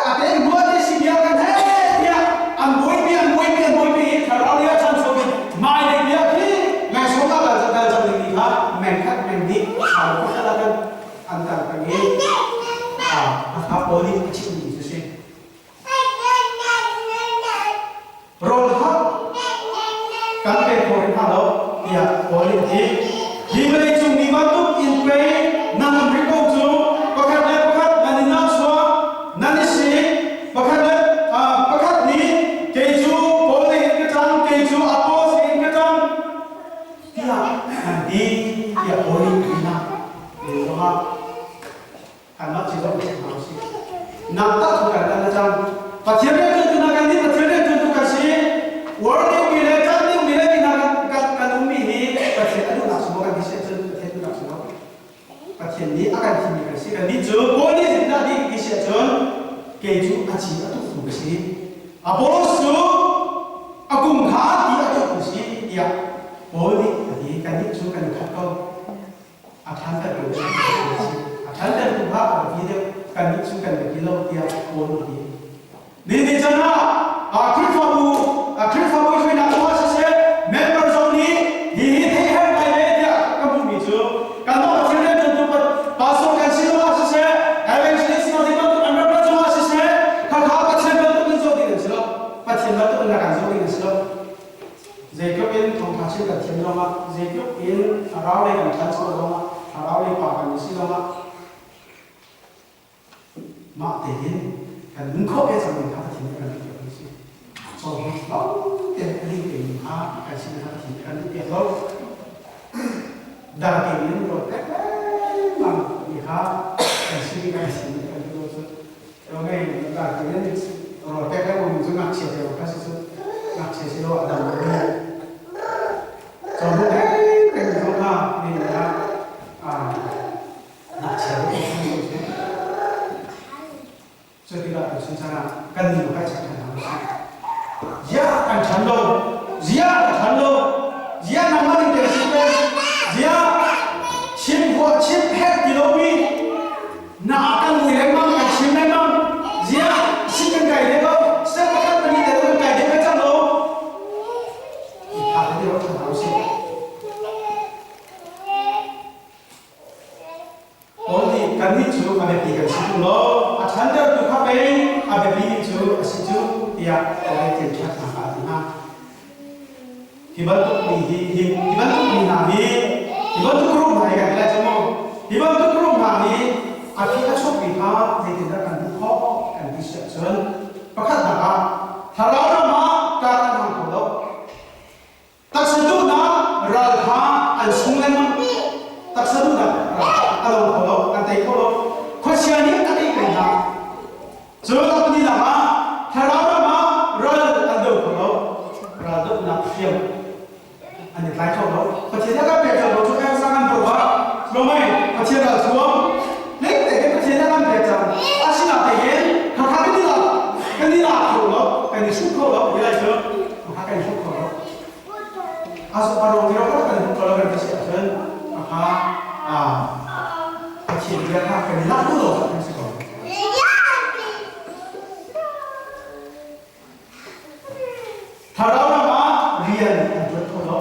a te hua te si bia kan he tiah an buaipi an buaipi an buaipi i thlarau lei ah chan chuak in mai lei bia khi meng sawm ah kal kal cang ding kha meng khat meng hnih thlarau pakhat ah kan an kal peng i a kha Paul nih a chimmi cu si. Rawl hak kan pe kho rih hna lo tiah Paul nih a ti. Hi vawleicung mi bantuk in pei nan um rih ko cu pakhat le pakhat nan i nahchuak nan i sik pakhat le pakhat nih kei cu Paul lei in ka ṭang kei cu Apollos lei in ka ṭang tiah an ti tiah Paul nih a ti hna. Ruangah Kanmah ci zong kan hna usih. Nak tak tu kan kan cang. Pathian rian tu na kan nih Pathian rian tu kan si. World mi le kan nih mi le mi hna kan kan um mi hi Pathian a duhnak sungah kan ti cun Pathian duhnak sungah Pathian nih a kan thimmi kan si. Kan nih cu Paul nih zindah nih ti si ahcun kei cu a ci a tuk tu ka si. Apollos cu a kum kha ti a tuk tu si tiah Paul nih a ti. Kan nih cu kan i khat ko. A ṭhantertu a si. A ṭhantertu kha a biapi deuh. Kannih cu kan biapi lo tiah Paul nih a ti. Nihin chan ah Khrihfabu Khrihfabu hruainak zong ah siseh member zong nih hihi theih herh ngai ve tiah ka hmuhmi cu kanmah Pathian rianṭuantu pastor kan si zong ah siseh evangelist hna bantuk an rak rat zong ah siseh khakha Pathian bantuk in zoh ding an si lo. Pathian bantuk in a kan zoh ding an si lo. Zeitluk in thawngṭha chim kan thiam zongah, zeitluk in thlarau lei kan ṭhancho zongah, thlarau lei pa kan si zongah mah tein kan nun khawh ve cang ding kha Pathian nih kan duhpiak mi si. Cohlang lo tein a ding tein kha kan sin kha Pathian nih kan duhpiak lo. Dang tein ruat pek lengmang mi kha kan si ding kan sin kan duh lo cu. Ngei dang tein ruat pek lengmang mi cu ngakchia te kha si cu. Ngakchia si lo ah dang mi. Cohlang peng peng zong kha mi nih ngakchia te kha si. Cutikah tu chan ah kan nu kai chak ṭhan hna usih. Ziah kan ṭhan lo, ziah ka ṭhan lo, ziah nangmah ning te si peng, ziah chim huah chim herh ti lomi na kan mui lengmang kan chim lengmang, ziah sin kan kai deuh lo, step pakhat pahnih te kan kai deuh cang lo. Tha te ro ṭhan hna usih. Paul nih kannih cu a biapi kan si ṭung lo, a ṭhantertu kha pei a biapimi cu a si cu tiah Korintian ṭhatnak ah a ti hna. Hi bantuk mi hi hi hi bantuk mi hna hi hi bantuk rum hna hi kan ti lai cu mu. Hi bantuk rum hna hi a phi a chuakmi kha zeitindah kan hmuh khawh kan ti si ahcun pakhatnak ah thlarau ram ah kar an hmang kho lo. Taksa duhnak ral kha an sung lengmang. Taksa duhnak ral kha a lo kho lo, an tei kho lo. Khuachia nih a tei peng hna. Cun a pahnihnak ah thlarau ram ah ral an do kho lo. Ral dohnak hriam an i tlai kho lo. Pathian nih a kan pek cang lo cu kan sang an do ah lomei Pathian ral thuam leng te hin Pathian nih a kan pek cang. Asinain khakha kan i lak kan i lak kho lo, kan i hruk kho lo ti lai cu. A kan hruk kho lo. A a ro ti ro kan hruk kho lo kan si ahcun a kha a Pathian bia kha kan i lak duh lo kan si ko. Thlarau ram ah rian an ṭuan kho lo.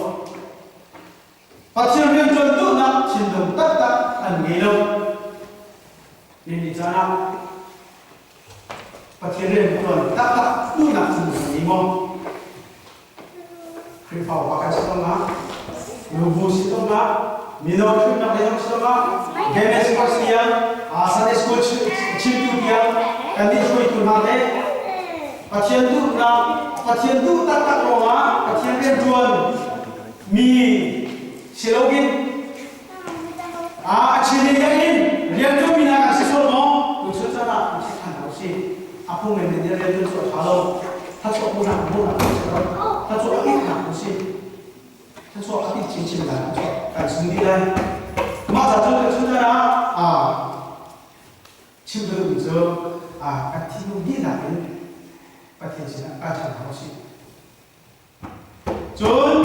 Pathian rian ṭuan duhnak thinlung taktak an ngei lo. Nihin caan ah Pathian rian ṭuan taktak duhnak thinlung a ngei. maw? Khrihfa upa kan si zongah, nubu si zongah, mino hrimnak lei zong si zongah, Genes course tiang, Sunday school chimtu tiang kan nih hruaitu hna le Pathian duhnak, Pathian duh taktak ruangah Pathian rianṭuan mi si loin a chin in in rianṭuan mi hna kan si sual maw? Tuchun caan ah kan si ṭhan ko si. A phung men in rianṭuan cu a ṭha lo. Thlachuah hmuhnak hmuhnak kan si lo. Thlachuah a iknak kan si. Thlachuah a ik chinchin lai kan sung dih lai. Mah ca cun kan chun caan ah chim ka duhmi cu kan thinlung dihnak in Pathian sinah kai ṭhan hna usih. Cun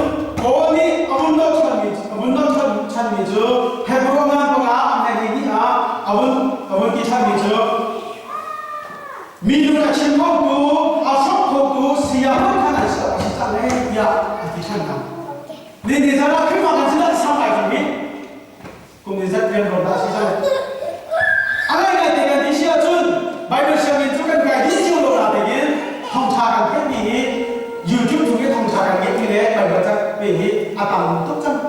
Paul nih a vun doh ṭhanmi a vun doh ṭhanmi cu Hebrew ngan panga a hme hleihnih ah a vun ti ṭhanmi cu mi nun a chim khotu a hrawk khotu saya hmanh kha nan si awk a si cang ee tiah a ti ṭhan hna. Ni ni zan ah Khrihfa kan sinah sang ai cang mi kum ni zat rian rawm dah si cang. A ngaingai te kan ti si ahcun Bible sianginn cu kan kai dih cio lo na tein thawngṭha kan theihmi hi YouTube chung i thawngṭha kan ngeihmi le Bible cak mi hi a tam tuk cang.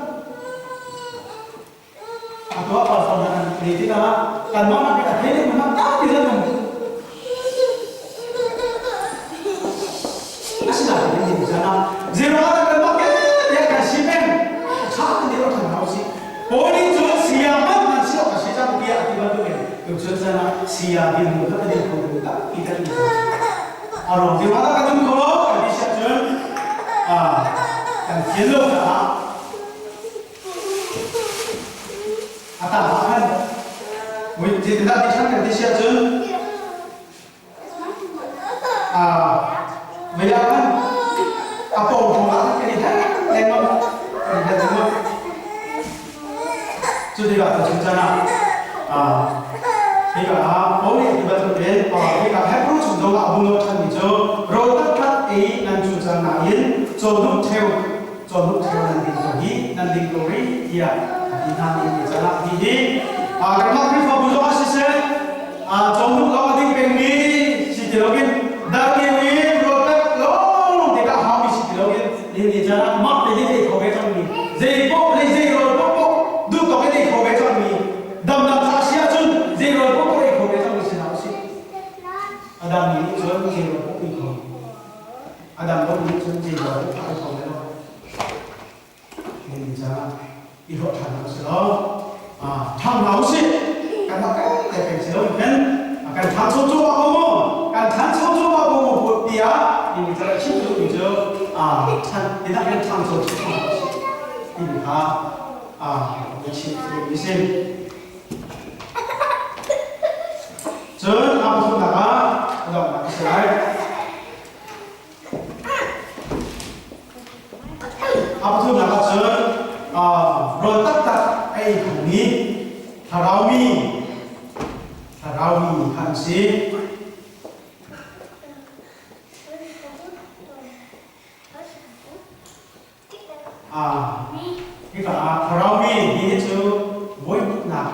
A tuah platform kan nei tikah kanmah nak a thei deuh nak tampi lan um. Asinain ni zan ah zeiruangah dah kanmah ke tiah kan si peng ṭha kan i ruah ṭhan hna usih. Paul nih cun saya hmanh nan si awk a si cang tiah a ti bantukin tuchun chan ah saya dirhmun kha kan in kho tu tampi kan um cang. A ruang zeiruangah dah kan um kho lo kan ti siah cun kan thian lo caah a tang ah khan zeitindah ti ṭhan kan ti siah cun Mei ah khan a pawng hrawng ah kan i hleng lengmang kan i hleng lengmang. Cu tikah tuchun caan ah hika ah Paul nih a ti bantukin hika Hebrew chung zong ah a hung nawl ṭhanmi cu rawl taktak ei nan cu cang nain cawhnuk ṭheu cawhnuk ṭheu nan ding ko hi nan ding ko rih tiah a ti hna ni ni caan ah hihi kanmah Khrihfabu zong ah siseh cawhnuk lawng a ding pengmi si ti loin darkeu in rawl pek lawng tikah haumi si ti loin nihin ni caan ah mah te hi ei kho ve cangmi zei paoh le zei rawl paohpaoh duh tawk in ei kho ve cangmi damnak ca si ahcun zei rawl paohpaoh ei kho ve cangmi si hna usih. A dam mi nih cun zei rawl paoh ei kho. A dam lo nih cun zei rawl paoh ei kho ve lo. Nihin caah i ruah ṭhan hna usih law ṭhang hna usih. Kan rak kan te peng si lo hin kan ṭhangcho cuahmah ko mu kan ṭhancho cuahmah ko mu tiah nihin caah chim ka duhmi cu ṭhan tinak hin ṭhangcho cuahmah usih timi kha na chim ka duhmi si. Cun a pathumnak ah donghnak a si lai. A pathumnak ah cun rawl taktak a ei khomi thlaraumi thlaraumi kha an si. Hika ah thlaraumi hi cu voihnihnak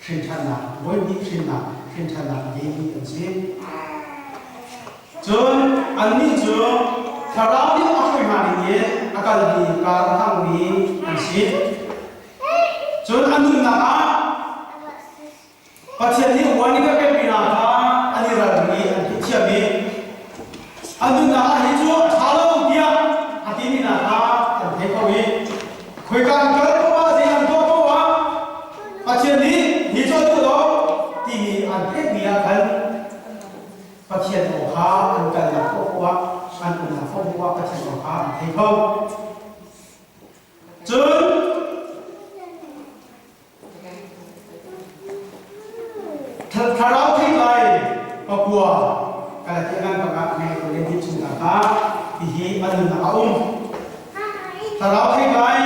hrinṭhannak voihnih hrinnak hrinṭhannak a ngeimi an si. Cun annih cu thlarau nih a hruai hna ning in a kalmi kar a hmangmi an si. Cun an nunnak ah Pathian nih uan i ka pekmi hna kha an i ral i an theihthiam i an nunnak ah hi cu a ṭha lo tiah a timi hna kha an thei ko i khoika an kal poah ah zei an tuah poah ah Pathian nih hi cu a duh lo timi an theihmi ah khan Pathian aw kha an kalnak paohpaoh ah an umnak paohpaoh ah Pathian aw kha an thei kho. Cun thlarau theitlai pakua Galatia ngan panga ngai ko le ni chung ta kha hihi an nunnak a um. Thlarau theitlai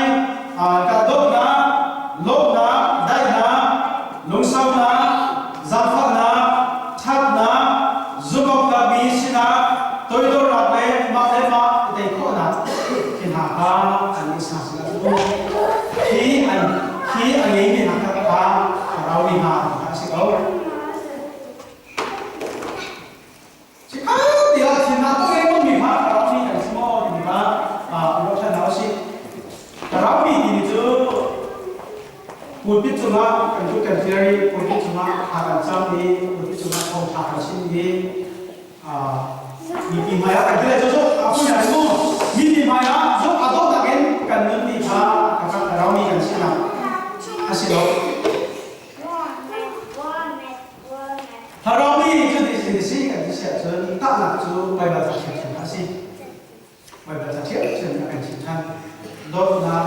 ka dawtnak, lawmhnak, daihnak, lungsaunak, zaangfahnak, ṭhatnak, zumhawktlakmi sinak, toidornak le mah le mah i tei khawhnak khi hna kha an i sa sila cu khi an khi a ngeimi hna kha kha thlarau mi hna kha a si ko. Chikkhat te ah thin ah to lengmang mi kha thlarau mi Pulpit cungah kan ṭhu kan fir i pulpit cungah thla kan cam i pulpit cungah thawngṭha kan chim i mipi hmaiah kan ti lai cu a phun ai mu mipi hmaiah zuk a dawhnak in kan nun ti kha ka raumi kan sinak a si lo. Thlarau mi cu ti si kan ti si ahcun tahnak cu Baibal ca thiamthiam a si. Baibal ca thiamthiam a kan chim ṭhan. Dawtnak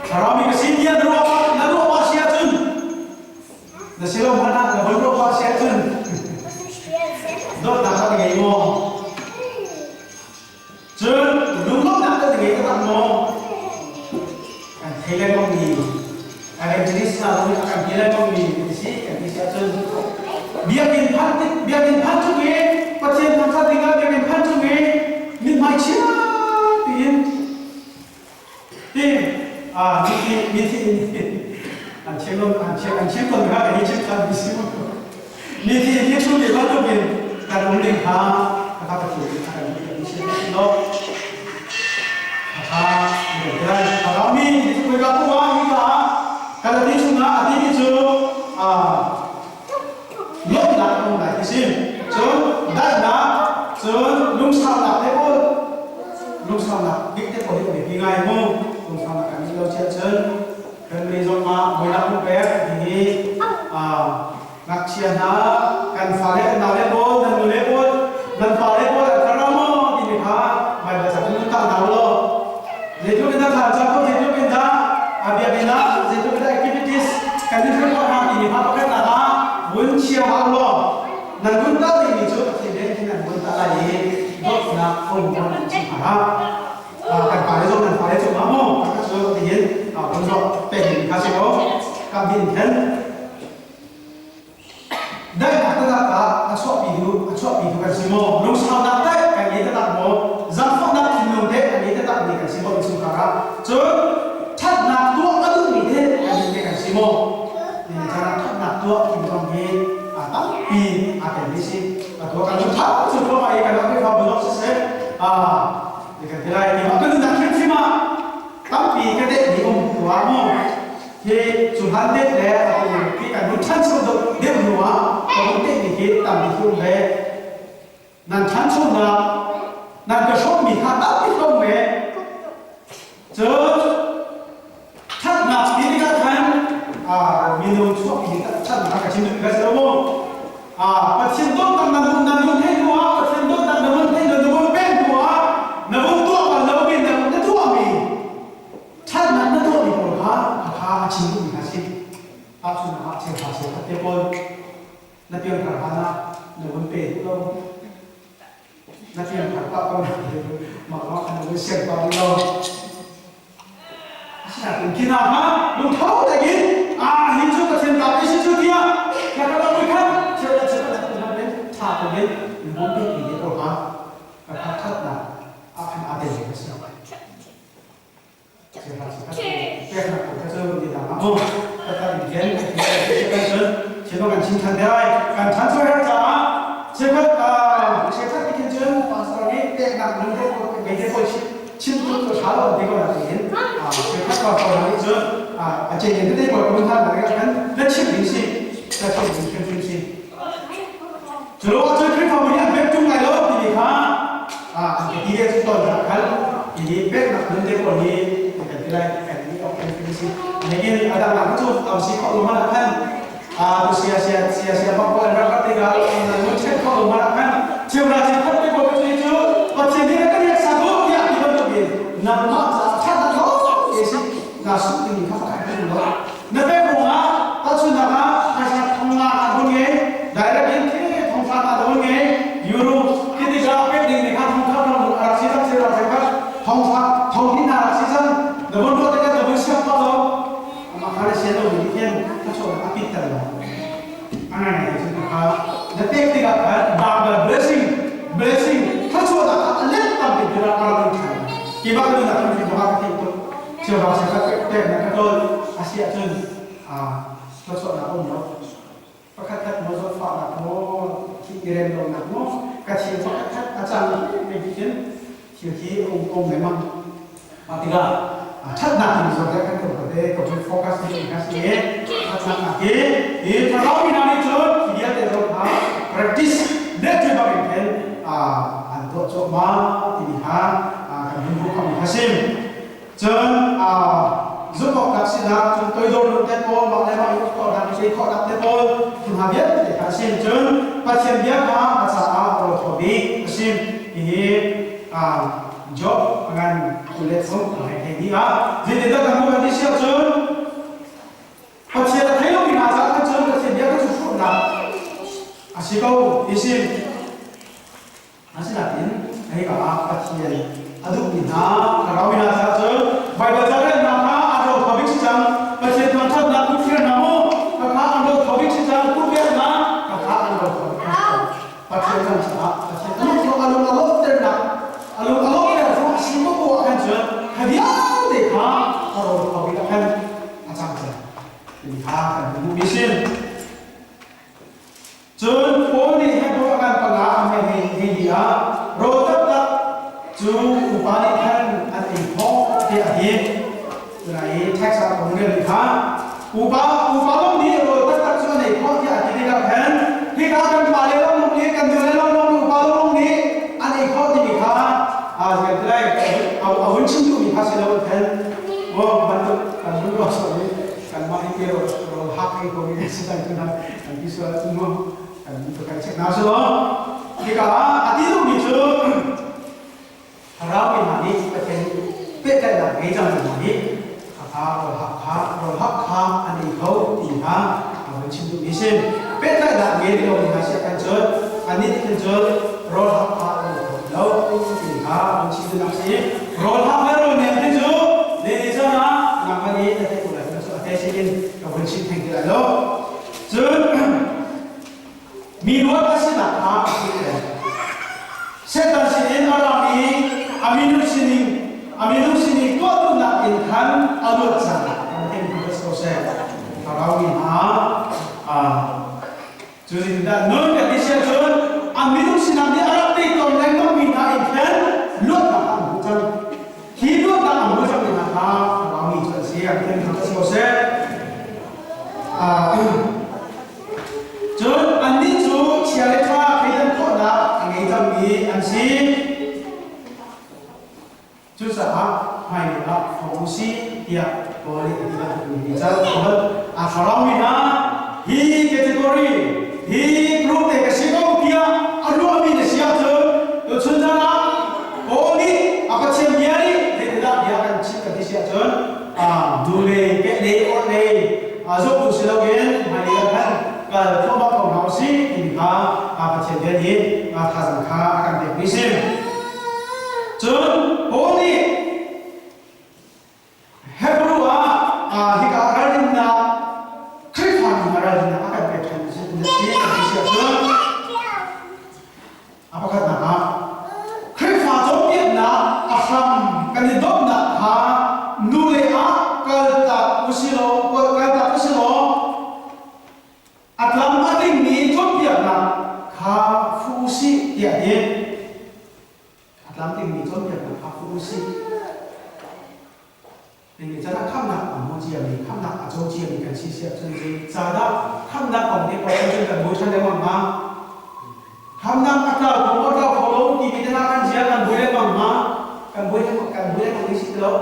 Thlarau mi ka si tiah na ruah na ruah pah si ahcun na si lo hmanh ah na von ruah pah si ahcun dawtnak kha na ngei maw? Cun lunglawmhnak kan ngei taktak maw? Kan thei lengmang mi evangelist hna zong nih a kan ti lengmang mi kan si kan ti si ahcun biakinn phanh tik biakinn phanh chung i Pathian thangṭhat dingah biakinn phanh chung i mithmai chia tiin ti mithi mithi an chim an chim an chim ton kha kan i chim than mi si mithi hi thu ti bantukin kan um ding kha ka Pathian nih a kan ti kan si lo a tha rami ka pu ah hi ka kalati chungah a ti cu lawmhnak a um lai ti si cun daihnak cun lungsaunak te pawl lungsaunak bik te pawl hi a biapi ngai mu lungsaunak kan nih lo cia cun family zong ah buainak hmu pek hi ngakchia hna kan fale kan nau le pawl nan nu le pawl nan pa le pawl an thar maw timi kha Baibal ca cu tah hna law zeitluk in dah thla cam ko zeitluk in dah a biakinn ah zeitluk in dah activities kan i hruai khawh hna timi kha pakhat nak ah vun chia hlah law nan vun tah dingmi cu Pathian rian hin nan vun tah lai i dawtnak um nan chim hna kan pa le zong nan fa le cungah maw ka cu tihin vun zawh pek ding kha si ko kam hin khan Daihnak taktak ah a chuahpi tu a chuahpi tu kan si maw? Lungsaunak teh kan ngei taktak maw? Zaangfahnak thinlung teh a ngei taktak mi kan si maw innchungkhar ah? Cun ṭhatnak tuah a duhmi teh a duh te kan si maw? Nihin ah ṭhatnak tuah timi zong hi a tampi aa telmi si. Atu ah kan lungtha cu thluahmah i kan rak Khrihfabu zong siseh, kan ti lai. Kan nunnak hrimhrim ah tampi ka dehmi um tuah maw? Hi cu hlan deuh le atu khi kan hun ṭhancho deuh hnu ah ka hun tehmi hi tampi hi um ve. Nan ṭhanchonak nan ka hrawmmi kha tampi ka um ve. Cun ṭhatnak ti tikah khan minung chuahpi ṭhatnak ka chim duhmi kha si lo mu. Pathian dawtnak nan hun nan hun theih hnu ah Pathian dawtnak na hun theih na hun pek hnu ah na hun tuah bal lomi na tuahmi ṭhatnak na tuahmi pawl kha a kha a chim duhmi kha si. Tahchunhnak ah cheuhra cheukhat te pawl na piangthar hlan ah na vun pe duh lo. Na piangthar pah ko na mah mah kha na vun siang pah duh lo. Asinain kina kha lungtho tein a hi cu Pathian ta pe si cu tiah na ka lo khan cheuhra cheukhat na ṭha tein na vun pekmi te pawl kha ka kha ṭhatnak ah khan aa tel a si. Peknak kong kha cu ni dang ah mu taktak in khin kan cun thil kan chim than te lai kan than cu her caah cheukhat cheukhat ti khin cun pastor nih peknak nun te ngei te pawl chim tu cu tha lo ti ko na tiin cheukhat pastor nih cun a che yin te pawl kun than na kan na chim ding si na chim ding hrimhrim si cu lo ahcun Khrihfabu nih an pek ṭung lai lo timi kha an ka ti ve cu tawn hna khan hi peknak nun te pawl hi kan ti lai kan ti awk kan ti si lekin a dang nak cu tam si khawh lo hmanh ah khan a tu sia sia sia sia bak pawl an rak rat tikah an mun ṭhen khawh lo hmanh ah khan cheuhra cheukhat te pawl cu cu Pathian nih a kan sak u tiah ti bantukin nangmah caah ṭhatnak lawng te si na suk ding kha pakhat kan lo na pek ruangah tahchunhnak ah phaisa thong nga ah hun ngei direct in the thong hra ah hun ngei euro khi tikah pek ding ni kha thong khat ram a rak si cang si rak khat thong hra thong hnih na rak si cang na von ruah tikah na von siak pa lo amah kha na sian lo mi nih hin ka chawh a pit ter lo angai ngai cun kha na pek tikah khan double blessing blessing thluachuahnak a let tam bik bik a rak in ṭhan ki bak nu nak hin bak ka theih tuk cheuhra cheukhat pek na ka tawl a si ahcun thluachuahnak um lo pakhat khat maw zawtfahnak maw thi i rem lonak maw ka thil pakhat khat a cang mi hin thil hi a um ko lengmang mah tikah Thatnak in zong kan ko te ko focus ni kan si e thatnak ke hi thlarau mi hna nih cun hi vialte zong kha practice le cu bak in khin an tuah cuahmah timi kha kan hun hmuh khomi kha sim. Cun zumhawktlak sinak, cun toidor nun te pawl, mah le mah i uk khawhnak, i khawhnak te pawl, khi hna vialte kha a sim. Cun Pathian bia kha a caah rawl thaw bik a sim. Hihi Job ngan 23 hei hei ni ah zeitindah kan hmuh kan ti si ahcun Pathian a thei lomi hna caah khan cun Pathian bia kha cu hrawhnak a si ko ti si. Asinain hika ah Pathian a duhmi hna thlarau mi hna caah cun Baibal ca relnak kha an ro tho bik si cang. Pathian thangṭhatnak kutthir hna mu khakha an ro tho bik si cang. Kutpeknak khakha an ro tho bik si cang. Pathian kan caah Pathian a lung a lung a lawmhternak a lung a lawmhter cu a si ko ah khan cun kha vialte kha a ro tho bik ah khan a cang cang. Timi kha kan hmuhmi sin. Cun Paul nih Hebru a kan panga a hme hei hei li ah rawl taktak cu upa nih khan an ei khawh tiah a ti. Tunai i text ah ka rel mi kha upa upa lawng nih rawl taktak cu an ei khawh tiah a ti tikah khan hika kan pale lawng nih kan nule lawng lawng upa lawng nih an ei khawh timi kha a kan ti lai a hun chim duhmi kha si lo khan maw bantuk kan hun ruah sual i kanmah hi ke rawl hak ei ko mi si cang tu hna kan ti sual ahcun mu kan kan check hna su law hika ah a ti duhmi cu thlarau mi hna nih Pathian pehtlaihnak ngei cang mi hna nih khakha rawl hak kha rawl hak kha an ei kho ti kha a van chim duhmi si. Pehtlaihnak ngei lo mi hna si kan cun annih nih khin cun rawl hak kha an ei kho lo ti kha van chim duhnak si. Rawl hak le rawl nem hi cu ni ni chan ah nangmah nih na theih ko lai cu a te sin in ka vun chim theng ti lai lo. Cun mi luat a sinak kha a fehter. Satan sinin a ram i a minung sining a minung sining tuah duhnak in khan a luat cang. Kan theih mi ko seh. Thlarau mi hna cu zeitindah nun kan ti siah cun a minung sinak nih a rak tei tawn lengmang mi hna in khan luatnak an hmu cang. Hi luatnak an hmu cang mi hna kha thlarau mi cu an si. An theih mi ko seh. Cun annih cu chia le ṭha thleidan khawhnak a ngei cangmi an si. Cucaah hmailei ah fong u sih tiah Paul nih a ti bantuk mi cal a thlarau mi hna hi category hi group te ka si ko tiah a ruahmi na si ahcun tuchun zan ah Paul nih a Pathian bia nih zeitindah bia kan chim kan ti si ahcun hnulei kehlei orhlei zawhtu si loin hmailei ah khan kal thluahmah ko hna usih timi kha Pathian bia nih thazaang kha a kan pekmi si. Cun Paul nih Hebrew ah hika ralrinnak Khrihfa mi hna ralrinnak a kan pek ṭhan si kan ti si ahcun a pakhatnak ah Khrihfa cawnpiaknak a hram kan i domhnak kha nule ah kaltak usilaw kaltak usilaw a tlam a tlingmi cawnpiaknak kha fu usih tiah ti. A tlamtlingmi cawnpiaknak kha fu usih. Ning can ah khamnak a hmu ciami, khamnak a co ciami kan si siah cun zei cadah khamnak kong te paoh cun kan buai ṭhan lengmang hnga? Khamnak a tlau kho maw tlau kho lo timi te hna kan zia kan buai lengmang hnga? Kan buai lengmang kan buai lengmang ding si ti lo.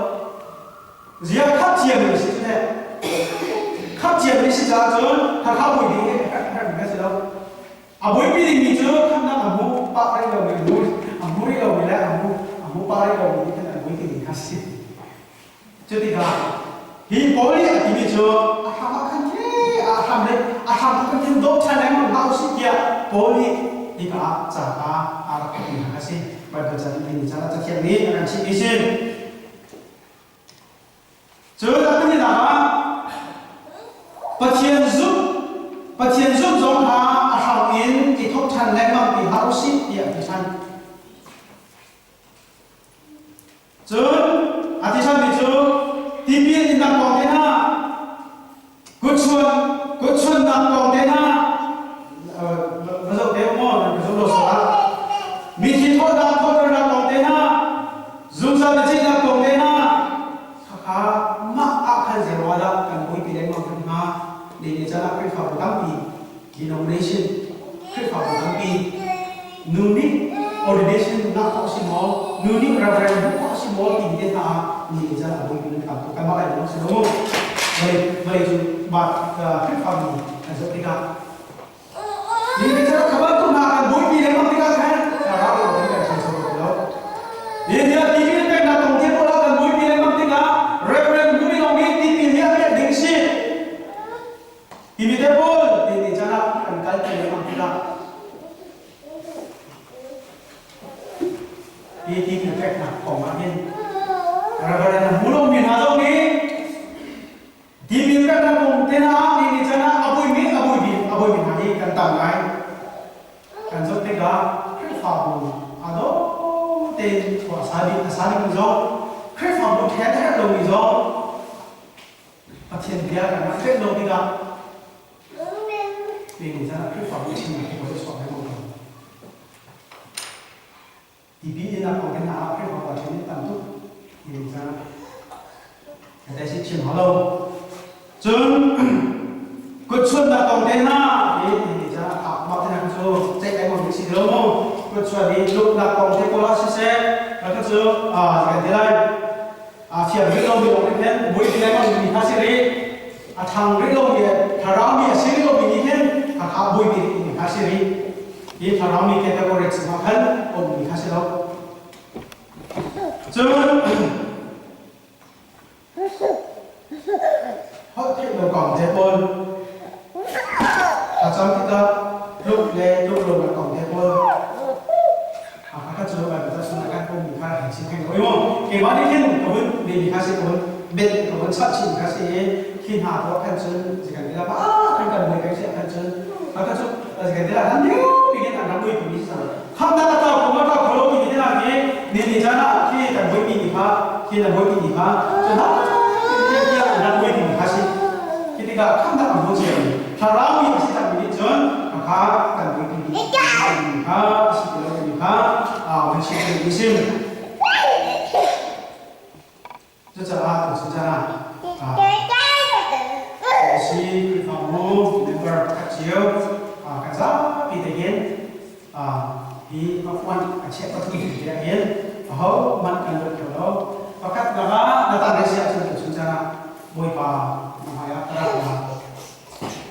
Zia khap ciami si cu teh. Khap ciami si caah cun khakha buai ding hi a herh mi si lo. A buaipi dingmi cu khamnak a hmu pah rih lomi a hmu a hmu rih lomi le a hmu a hmu pah rih lomi nih khan an buaipi ding kha a si. Cutikah hi Paul nih a timi cu a hram ah khan khi a hram le a hram ah khan khin dawh ṭhan lengmang hlah usih tiah Paul nih hika ah ca kha a rak ti hna a si. Baibal ca nih ni caan ah Cathiang nih a kan chimhmi si. Cun a pahnihnak ah Pathian zumh Pathian zumh zong kha a hram in i thawk ṭhan lengmang ti hlah usih tiah a ti ṭhan. Cun a ti ṭhanmi cu tipil innak kong te hna, kutchuan kutchuannak kong te hna, va zoh te u maw, nan ka zoh lo sual. Mithi thawhnak thawhternak kong te hna, zungzal biaceihnak kong te hna, khakha. si maw, nu nih reverend hmuh khawh a si maw timi te hna ni ni caan a buaipi nan tam tuk. Kanmah lai lawng si lo. Vawlei cu Khrihfami kan zoh tikah ni ni caan kha bantuk hna kan buaipi lengmang tikah khan thlarau lei kan ṭhangcho kho lo. Ni ni ah tipil peknak kong te pawl ah kan buaipi lengmang tikah reverend hmumi lawng nih tipil hi a pek ding a si. Timi te pawl ni ni caan ah kan kalpi lengmang tikah Hi ti peknak kong ah hin Reverend a hmu lomi hna zong nih tipil peknak kong te hna ah ni ni chan ah a buimi a buimi a buimi hna hi kan tam ngai. Kan zoh tikah Khrihfabu aa dawh tein khua a sa dih a sa dingmi zong Khrihfabu ṭhen a herh lomi zong Pathian bia kan rak theih lo tikah ni ni chan ah Khrihfabu chimnak hi voi chuak lengmang ko. Tipi in a kong hin ah Khrihfabu ah ṭhen in tam tuk ni ni chan ah. Ka si chim halo. Cun kutchuannak kong te hna hi ni ni chan ah phak mah te hna cu ceih ai mo si lo mu. Kutchuan i tluknak kong te pawl ah siseh, ka cu kan ti lai. A thiam rih lomi lawng nih khin buaipi lengmang mi kha si rih. A ṭhang rih lomi thlarau mi a si rih lomi nih khin a kha buaipi rih mi kha si rih. Hi thlarau mi category chungah khan ummi kha si lo. Cun holh theih lo kong te pawl thlacam tikah tluk le tluk lonak kong te pawl a ka cu kan ta sun kan pom mi kha hei chim theng ko mu keimah nih khin ka vun mi mi kha si ka vun bet ka vun chap chin kha si i khi hna to khan cun zikan tila ba kan kan mui kan si khan cun a ka cu zikan tila han liu pi hin an ram mui pi mi sa kham na ta ko ma ta kholo mi tila ki ni ni jana khi kan boi mi ni kha khi na boi mi ni kha cu ha ti ti an ram mui pi mi kha si khi tikah kham na kan bu che thlarau mi a si tak mi nih cun a kha kan boi pi mi kha si ti lo mi kha van chim mi sim. Cucaah tu caah si Khrihfabu member pakhat cio kan zapi te hin hi a puan a chiah pathum te ah hin aho hmanh kan luat kho lo. Pakhat lakah na tan si ahcun tu caah Bawipa na hmai ah ka rak la.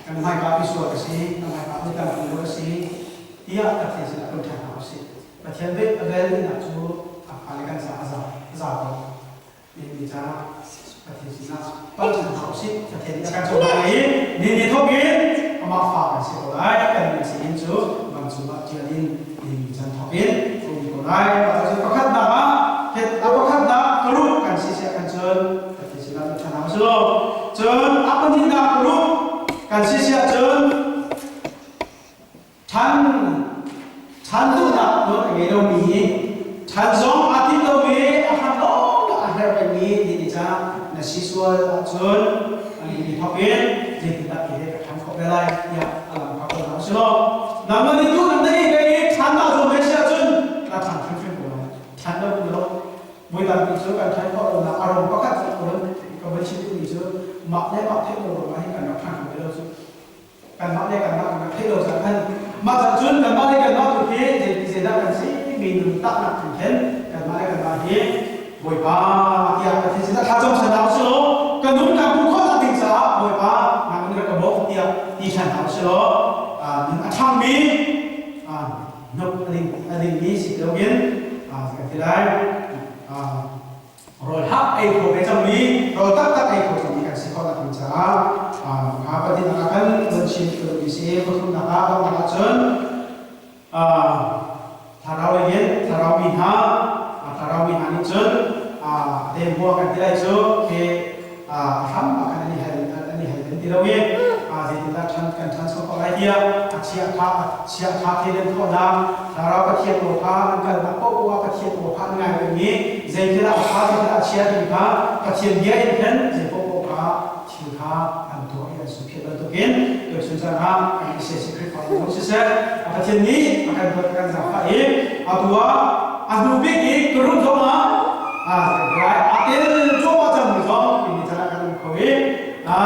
Kan hmaika misual ka si, na hmaika mi tam lo ka si tiah Pathian sinah kan ṭhan hna usih. Pathian ve a velngeihnak cu a fale kan caah a za za ko. Ni caah Pathian sinah pal ṭhan hna usih. Pathian nih a kan cohlan i ni ni thawk in amah fa kan si ko lai. Kan min sinin cu vancung ah ṭial in ni ni can thawk in um ko lai. Mah cu pakhatnak ah a pakhatnak karuk kan si siah kan cun Pathian sinah kan ṭhan hna usih law. Cun a pahnihnak karuk kan si siah cun Ṭhan ṭhan duhnak nawl a ngei lomi, ṭhan zong aa tim lomi, a hram lawng a herh pengmi ti caah na si sual ahcun ni thawk in zeitindah kei he ka ṭhan khawh ve lai tiah a lam kha kawl hna usih law nangmah nih duhnak na ngei ve i ṭhan naa zuam ve si ahcun na ṭhan hrimhrim ko lai. Ṭhan lo lo voi tampi cu kan ṭhan khawh lonak a rom pakhat cu ka van chim duhmi cu mah le mah theih lo ruangah hin kan rak ṭhan kho ve lo cu. Kanmah le kanmah kan rak theih lo caan khan mah caan cun kanmah le kanmah tu hi zeiti zeidah kan si mi nun tahnak kan khen kanmah le kanmah hi Bawipa tiah Pathian sinah thla cam san hna usih law ka nun ka hmuh khawh nak ding caah Bawipa nang in rak ka bawm tiah ti ṭhan hna usih law nun a ṭhangmi hnuk a dingmi si loin kan ti lai. Rawl hak ei kho ve cangmi, rawl taktak ei kho cangmi kan si khawh nak ding caah kha pahnihnak ah khan van chim ka duhmi si. Pathumnak ah donghnak ahcun thlarau lei in thlarau mi hna thlarau mi hna nih cun dehmua kan ti lai cu khi a hram ah khan an i hel an i hel an ti lo i zeitindah ṭhan kan ṭhancho ko lai tiah a chia kha a chia kha theidan khawhnak thlarau Pathian aw kha an kalnak paohpaoh ah Pathian aw kha an ngai peng i zeitil ah a ṭha zeitil ah a chia ti kha Pathian bia in khan zei paohpaoh kha thil kha an tuah i an sukhiat bantukin tuchun caan ah kan i si Khrihfa zong siseh Pathian nih a kan dawt a kan zaangfah i atu ah a hnu bik i ka zong ah a tel cuahmah cangmi zong ini caan ah kan um kho i a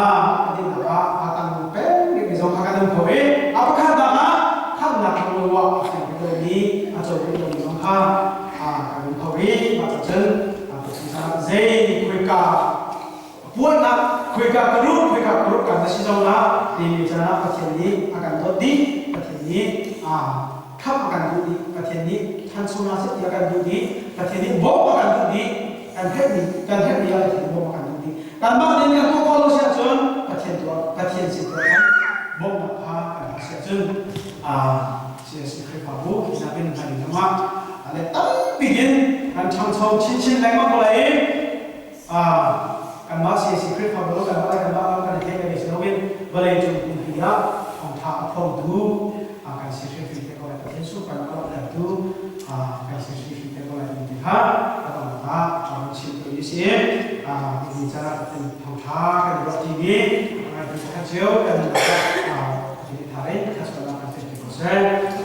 dinnak ah a tang peng rihmi zong kha kan um kho i a pakhatnak ah khamnak ruah a fiang rih lomi a co rih lomi zong kha kan Mah cun zei khoika puannak khoika ka ruh khoika ka ruh kan si zong ah ti cana Pathian nih a kan dawt dih. Pathian nih khamh a kan duh dih. Pathian nih thanchonak seh ti a kan duh dih. Pathian nih bawmh a kan duh dih. Kan herhmi ah Pathian bawmh a kan duh dih. Kanmah nih kan tuah khawh lo si ahcun Pathian tuah Pathian sin tuah kan bawmhnak kha kan hal si ahcun CSC Khrihfabu nakin hman zongah le tampi in kan ṭhangcho chinchin lengmang ko lai i kanmah CSC Khrihfabu kanmah le kanmah lawng kan i theih kan i si loin vawlei cung pumpi ah thawngṭha a phuangtu kan si hrimhrim te ko lai. Pathian sunparnak a langhtertu kan si hrimhrim te ko lai ti kha a donghnak ah ṭha chim tu ni si. Ni caan ah Pathian thawngṭha kan i ruah ṭi i ngai pakhat cio kan nunnak ah thar in thasualnak kan pek ko seh.